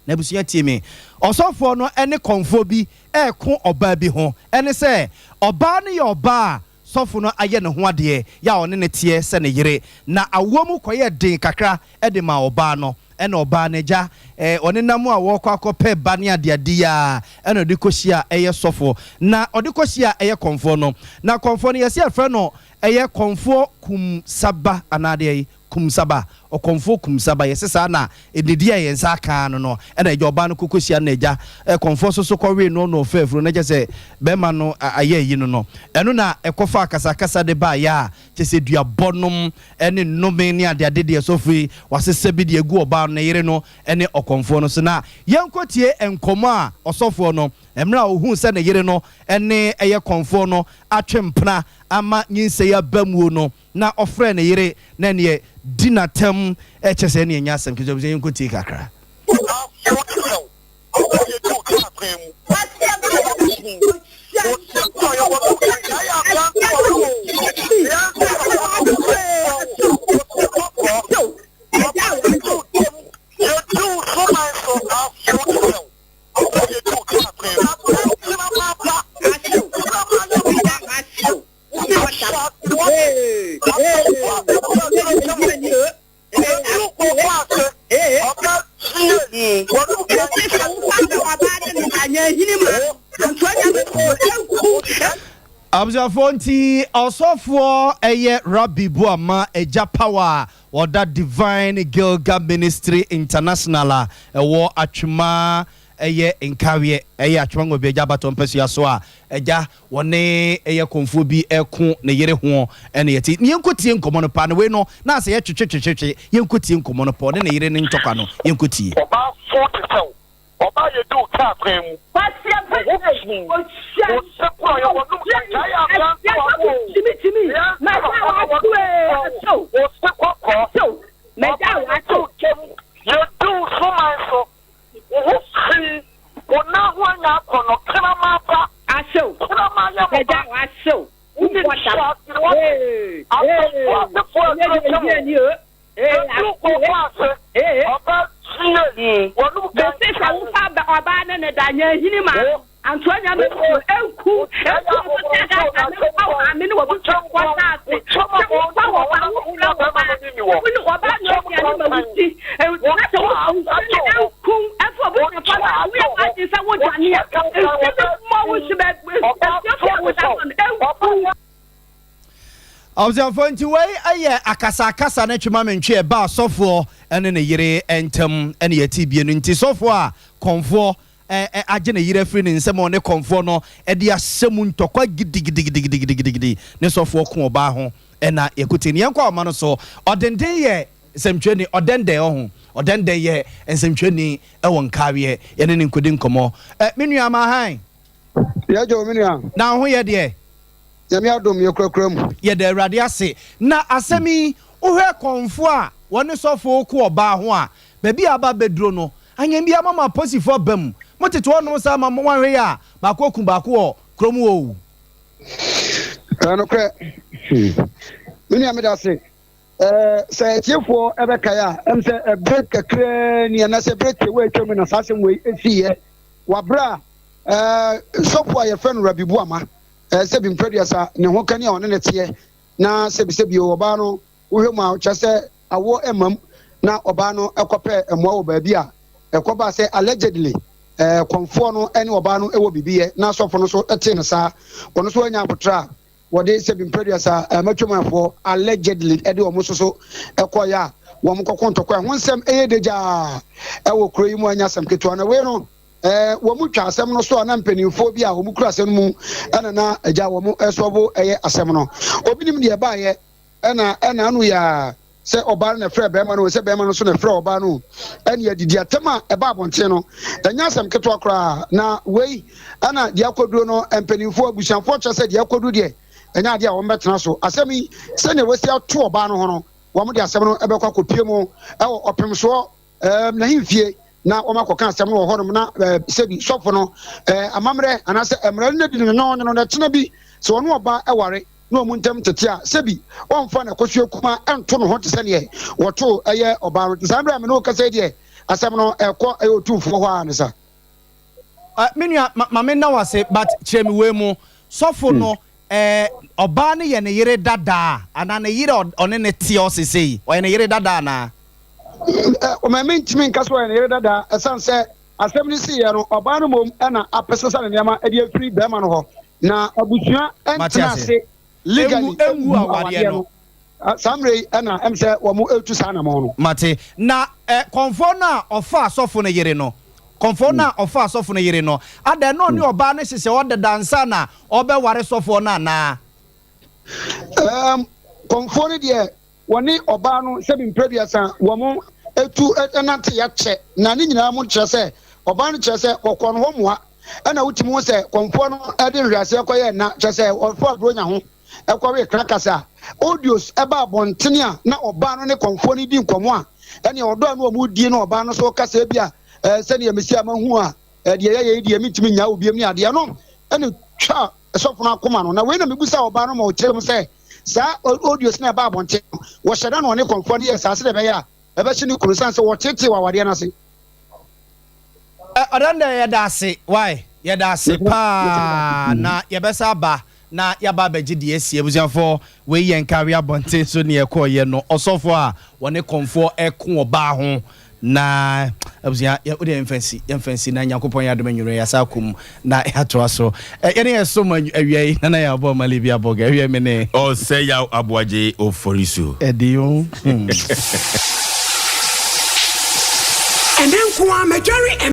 N'abusua tie me. Ɔsɔfoɔ no ne kɔmfoɔ bi reko ɔbaa bi ho. Ɛne sɛ, ɔbaa no yɛ ɔbaa a sɔfo no ayɛ ne ho adeɛ, yɛ a ɔne no teɛ sɛ ne yere. Na awoɔ mu kɔyɛɛ den kakra de maa ɔbaa no. Ɛna ɔbaa no agya, ɔnenam a wɔrekɔ akɔpɛ ba ne adeade yi ara, ɛna ɔde kɔhyia ɛyɛ sɔfoɔ. Na ɔde kɔhyia ɛyɛ kɔmfoɔ no. Na kɔmfoɔ no, yɛse yɛfrɛ no ɛyɛ kɔmfoɔ Kumsaba anaa deɛ? Kumsaba, ɔkɔmfoɔ Kumsaba, yɛse saa na nnidi a yɛn nsa aka ano no, ɛna agya ɔbaa no kɔkɔ hyia no na agya kɔmfoɔ nso so kɔwee no na ɔfaa afuro no, na kyerɛ sɛ bɛrima no ayɛ ayi no no, ɛno na ɛkɔfaa akasakasa de baeɛ a kyerɛ sɛ duabɔ nom ne nnome ne adeade deɛ sɔfo yi wasesa bi de agu ɔbaa no, ne yere no ne ɔkɔmfoɔ no so. Na yɛnkɔtie nkɔmmɔ a ɔsɔfoɔ no, mmerɛ a ɔhuu sɛ ne yere no ne ɛyɛ kɔmfoɔ no atwe mpena ama nyinsɛn aba muo no, Na ɔfrɛɛ ne yere, na ɛneɛ di n'atɛm, kyerɛ sɛ ɛneɛ nyɛ asɛm ketewa bi sɛ yɛnkɔ tie kakra. Abusuafoɔ nti ɔsɔfoɔ ɛyɛ Rabbi Boama Agya Power a ɔda Divine Gilga Ministry International a ɛwɔ Atwema ɛyɛ Nkaweɛ ɛyɛ Atwema Ngɔbi Agya Abatɔ mpɛsua so a Agya Wɔne ɛyɛ kɔmfoɔ bi reko ne yere ho ɛna yɛte. Ne yɛnkɔ tie nkɔmmɔ no paa na wei no na asɛ yɛ twetwetwetwe yɛnkɔ tie nkɔmmɔ no paa ɔne ne yere no ntɔkwa no yɛnkɔ tie. Ɔbaa fo te sɛ wo. Ɔbaa yɛ di wo kaa kwan mu. Wo ho fi. Wo se korɔ yɛ wɔ nom gyae abrantewa wo o. Nea nti na ɔno wɔ nom fɔ wo. Wo se kɔkɔɔ. Ɔbaa yɛ di wo kyɛm. Yɛ di wo suman so. Wo ho fi, wo nan ho anya akɔnnɔ, kraman ba, kraman yɛ mo ba. Wode nhyɛaseɛ wate, asɛmfo asefoɔ aduro kyɛ mo. Yɛduru kɔkɔ ase, ɔbaa fie, wɔnom kankan. Wo. Antoa nyame nsuo nku nku ɔmo sɛ agata ne mfa wo maame ne w'abusuafoɔ ntaase sɛ wofa wɔ ba wo frɛ wɔ ba wo ne ɔba nua aduane ma wo di na sɛ wo nsuo ne nku ɛfa abusuafoɔ no a woyɛ w'adwene sɛ wo dwane a nsuo bɛ mmɔ wo nsu bɛ nsuo fi a woda no nku. Abusuafoɔ nti wei yɛ akasakasa ne twema mentwe ɛba asɔfoɔ ne ne yere ntam ɛne yɛte bie no nti sɔfoɔ a kɔmfoɔ agye ne yere afiri ne nsam a ɔne kɔmfoɔ no de ahyɛ mu ntɔkwa gidigidigidigidigidi ne sɔfoɔ ko ɔbaa ho na yɛkotie no. Yɛnkɔ ahoma no so. Ɔdenden yɛ nsɛmtwerɛni, ɔdɛndɛn ɔho, ɔdɛndɛn yɛ nsɛmtwerɛni wɔ Nkaweɛ. Yɛne no nkɔdi nkɔmmɔ. Me nua Mahan. Yɛgye wo me nua. Na wo ho yɛ deɛ? Nyame adom yɛkurakura mu. Yɛda Awurade ase. Na asɛm yi, wohwɛ kɔmfoɔ a wɔne sɔfoɔ reko ɔbaa ho a, baabi a aba abɛduro no, Anyɛ biaa mama aposifoɔ aba mu. Mo tete hɔ nom saa ma mo wanhwɛ yie a baako aku baako wɔ kurom hɔ oo. Ɛyɛ nokorɛ me nua meda ase. Sɛ atiefoɔ ɛbɛkae a ɛm sɛ ɛberɛ kakraa ni anaasɛ ɛberɛ tiawa atwa mu na saa asɛm wei ɛsiiɛ wɔ aberɛ a sɔfo a yɛfrɛ no Rabi Boama sɛbi mprɛduasa ne ho kani a ɔne ne teɛ na sɛbisɛbi ɔbaa no Wohwɛ mu a, kyerɛ sɛ awoɔ mma mu na ɔbaa no kɔpɛɛ mmoa wɔ baabi a ɛkɔbaa sɛ allegedly kɔmfoɔ no ne ɔbaa no wɔ biribi yɛ na asɔfo no nso tee no saa. Wɔn nso anya abotrɛ a wɔde sɛbi mprɛduasa matwamuafoɔ allegedly de wɔn nso so kɔeɛ a wɔn kɔko ntɔkwa. Ɛho nsɛm ɛyɛ degyaa ɛwɔ kuro yi mu ɛnyɛ asɛm ketewa. Na wei no wɔn twa asɛm no so a na mpanimfoɔ bi a wɔn kura asɛm no mu ɛna na agya wɔn ɛsɔbo ɛyɛ asɛm no. Obi nim deɛ ɛbaeɛ. Ɛna ɛna ano yɛ a sɛ ɔbaa no na ɛfrɛ bɛrima no sɛ bɛrima no nso na ɛfrɛ ɔbaa no ɛne adidi atɛm a ɛba abɔnten no ɛnyɛ asɛm ketewa koraa na wei ɛna deɛ akɔduro no mpanimfoɔ abusuafoɔ kyerɛ sɛ deɛ akɔduro deɛ ɛnyɛ adeɛ a wɔn bɛtena so asɛm yi sɛnea wɔasi ato ɔbaa no ho no wɔn de asɛm no ɛbɛkɔ akɔpie mu ɛwɔ ɔpem soɔ ɛɛm n'ahemfie na wɔn akɔka asɛm no wɔ hɔnom na ɛɛ sɛbi sɔfo no ɛɛ amammerɛ anaasɛ mmerɛ no di no nyɔnyono na ɛkyena bi sɛ wɔn ɔbaa ɛware na wɔn ntam tete a sɛbi wɔmfa n'akosua kuma nto ne ho te sɛ neɛ wɔto ɛyɛ ɔbaa no te saa mmerɛ a me ne wo kasa yi deɛ asɛm no ɛkɔ ɛyɛ otumfoɔ hɔ a ne sa. Me nua ma me nna wo ase but kyerɛ me wei mu sɔfo no eh, ɔbaa no yɛ ne yere dadaa anaa ne yere a ɔne no teɛ ɔsesei ɔyɛ ne yere dadaa anaa? Ɔma mentumi nka sɛ ɔyɛ ne yere dadaa ɛsiane sɛ asɛm no siiɛ no ɔbaa no mmom na apɛsesa ne nneɛma de afiri barima no hɔ na abusua ntena ase legally ngu awadeɛ no. Saa mmerɛ yi na ɛm sɛ wɔn retu saa anamɔn no. Mate. Na eh, kɔmfoɔ no a ɔfaa sɔfo no yere no, kɔmfoɔ no a ɔfaa sɔfo no yere no, adɛn na ɔne ɔbaa no hyehyɛ hɔ dada ansa na ɔrebɛware sɔfoɔ no anaa? Um, kɔmfoɔ no deɛ, wɔne ɔbaa no sɛbi mprɛduasa wɔn etu nante akyɛ, na ne nyinaa mu kyerɛ sɛ ɔbaa no kyerɛ sɛ ɔkɔɔ no hɔ mmoa, ɛna wotumi hu sɛ kɔmfoɔ no de nhwɛaseɛ kɔyɛɛ nna, kyerɛ sɛ ɔfaa buronya ho kɔwee krakasa a audios ba abɔntene a na ɔbaa no ne kɔmfoɔ no di nkɔmmɔ a ɛne ɔdɔ a na wɔn die na ɔbaa no so kasa bi a sɛdeɛ mesi a mahu a deɛ yɛyɛ yi deɛ mentumi nyaa obiam ne adeɛ no ɛne twa sɔfo no akoma no na wei na mebusa ɔbaa no ma ɔkyerɛ mu sɛ saa audios na ɛba abɔnten no wɔhyɛ da na ɔne kɔmfoɔ no yɛ saa sɛdeɛ ɛbɛyɛ a ɛbɛhye ne kunu sane sɛ wɔtetee wɔ awadeɛ no ase. Ɔdɛn dɛ yɛda ase wai yɛda ase paa na yɛbɛsa aba na yɛaba abɛgye deɛ asi abusuafoɔ wei yɛ nkawe abɔnten so neɛ ɛkɔɔyɛ no ɔsɔfoɔ a wɔne kɔmfoɔ ɛko ɔbaa ho na abusua yɛ wode yɛmfa nsi yɛmfa nsi na Nyankopɔn yɛ adom anwummerɛ yɛasa akɔ mu na yɛatoa so yɛne yɛ som awia yi nana yɛ abɔ mali bi abɔga awia me ne Ɔsɛ yaw aboagye oforisu. Ɛde o. Ɛnɛ nko ara mɛdware.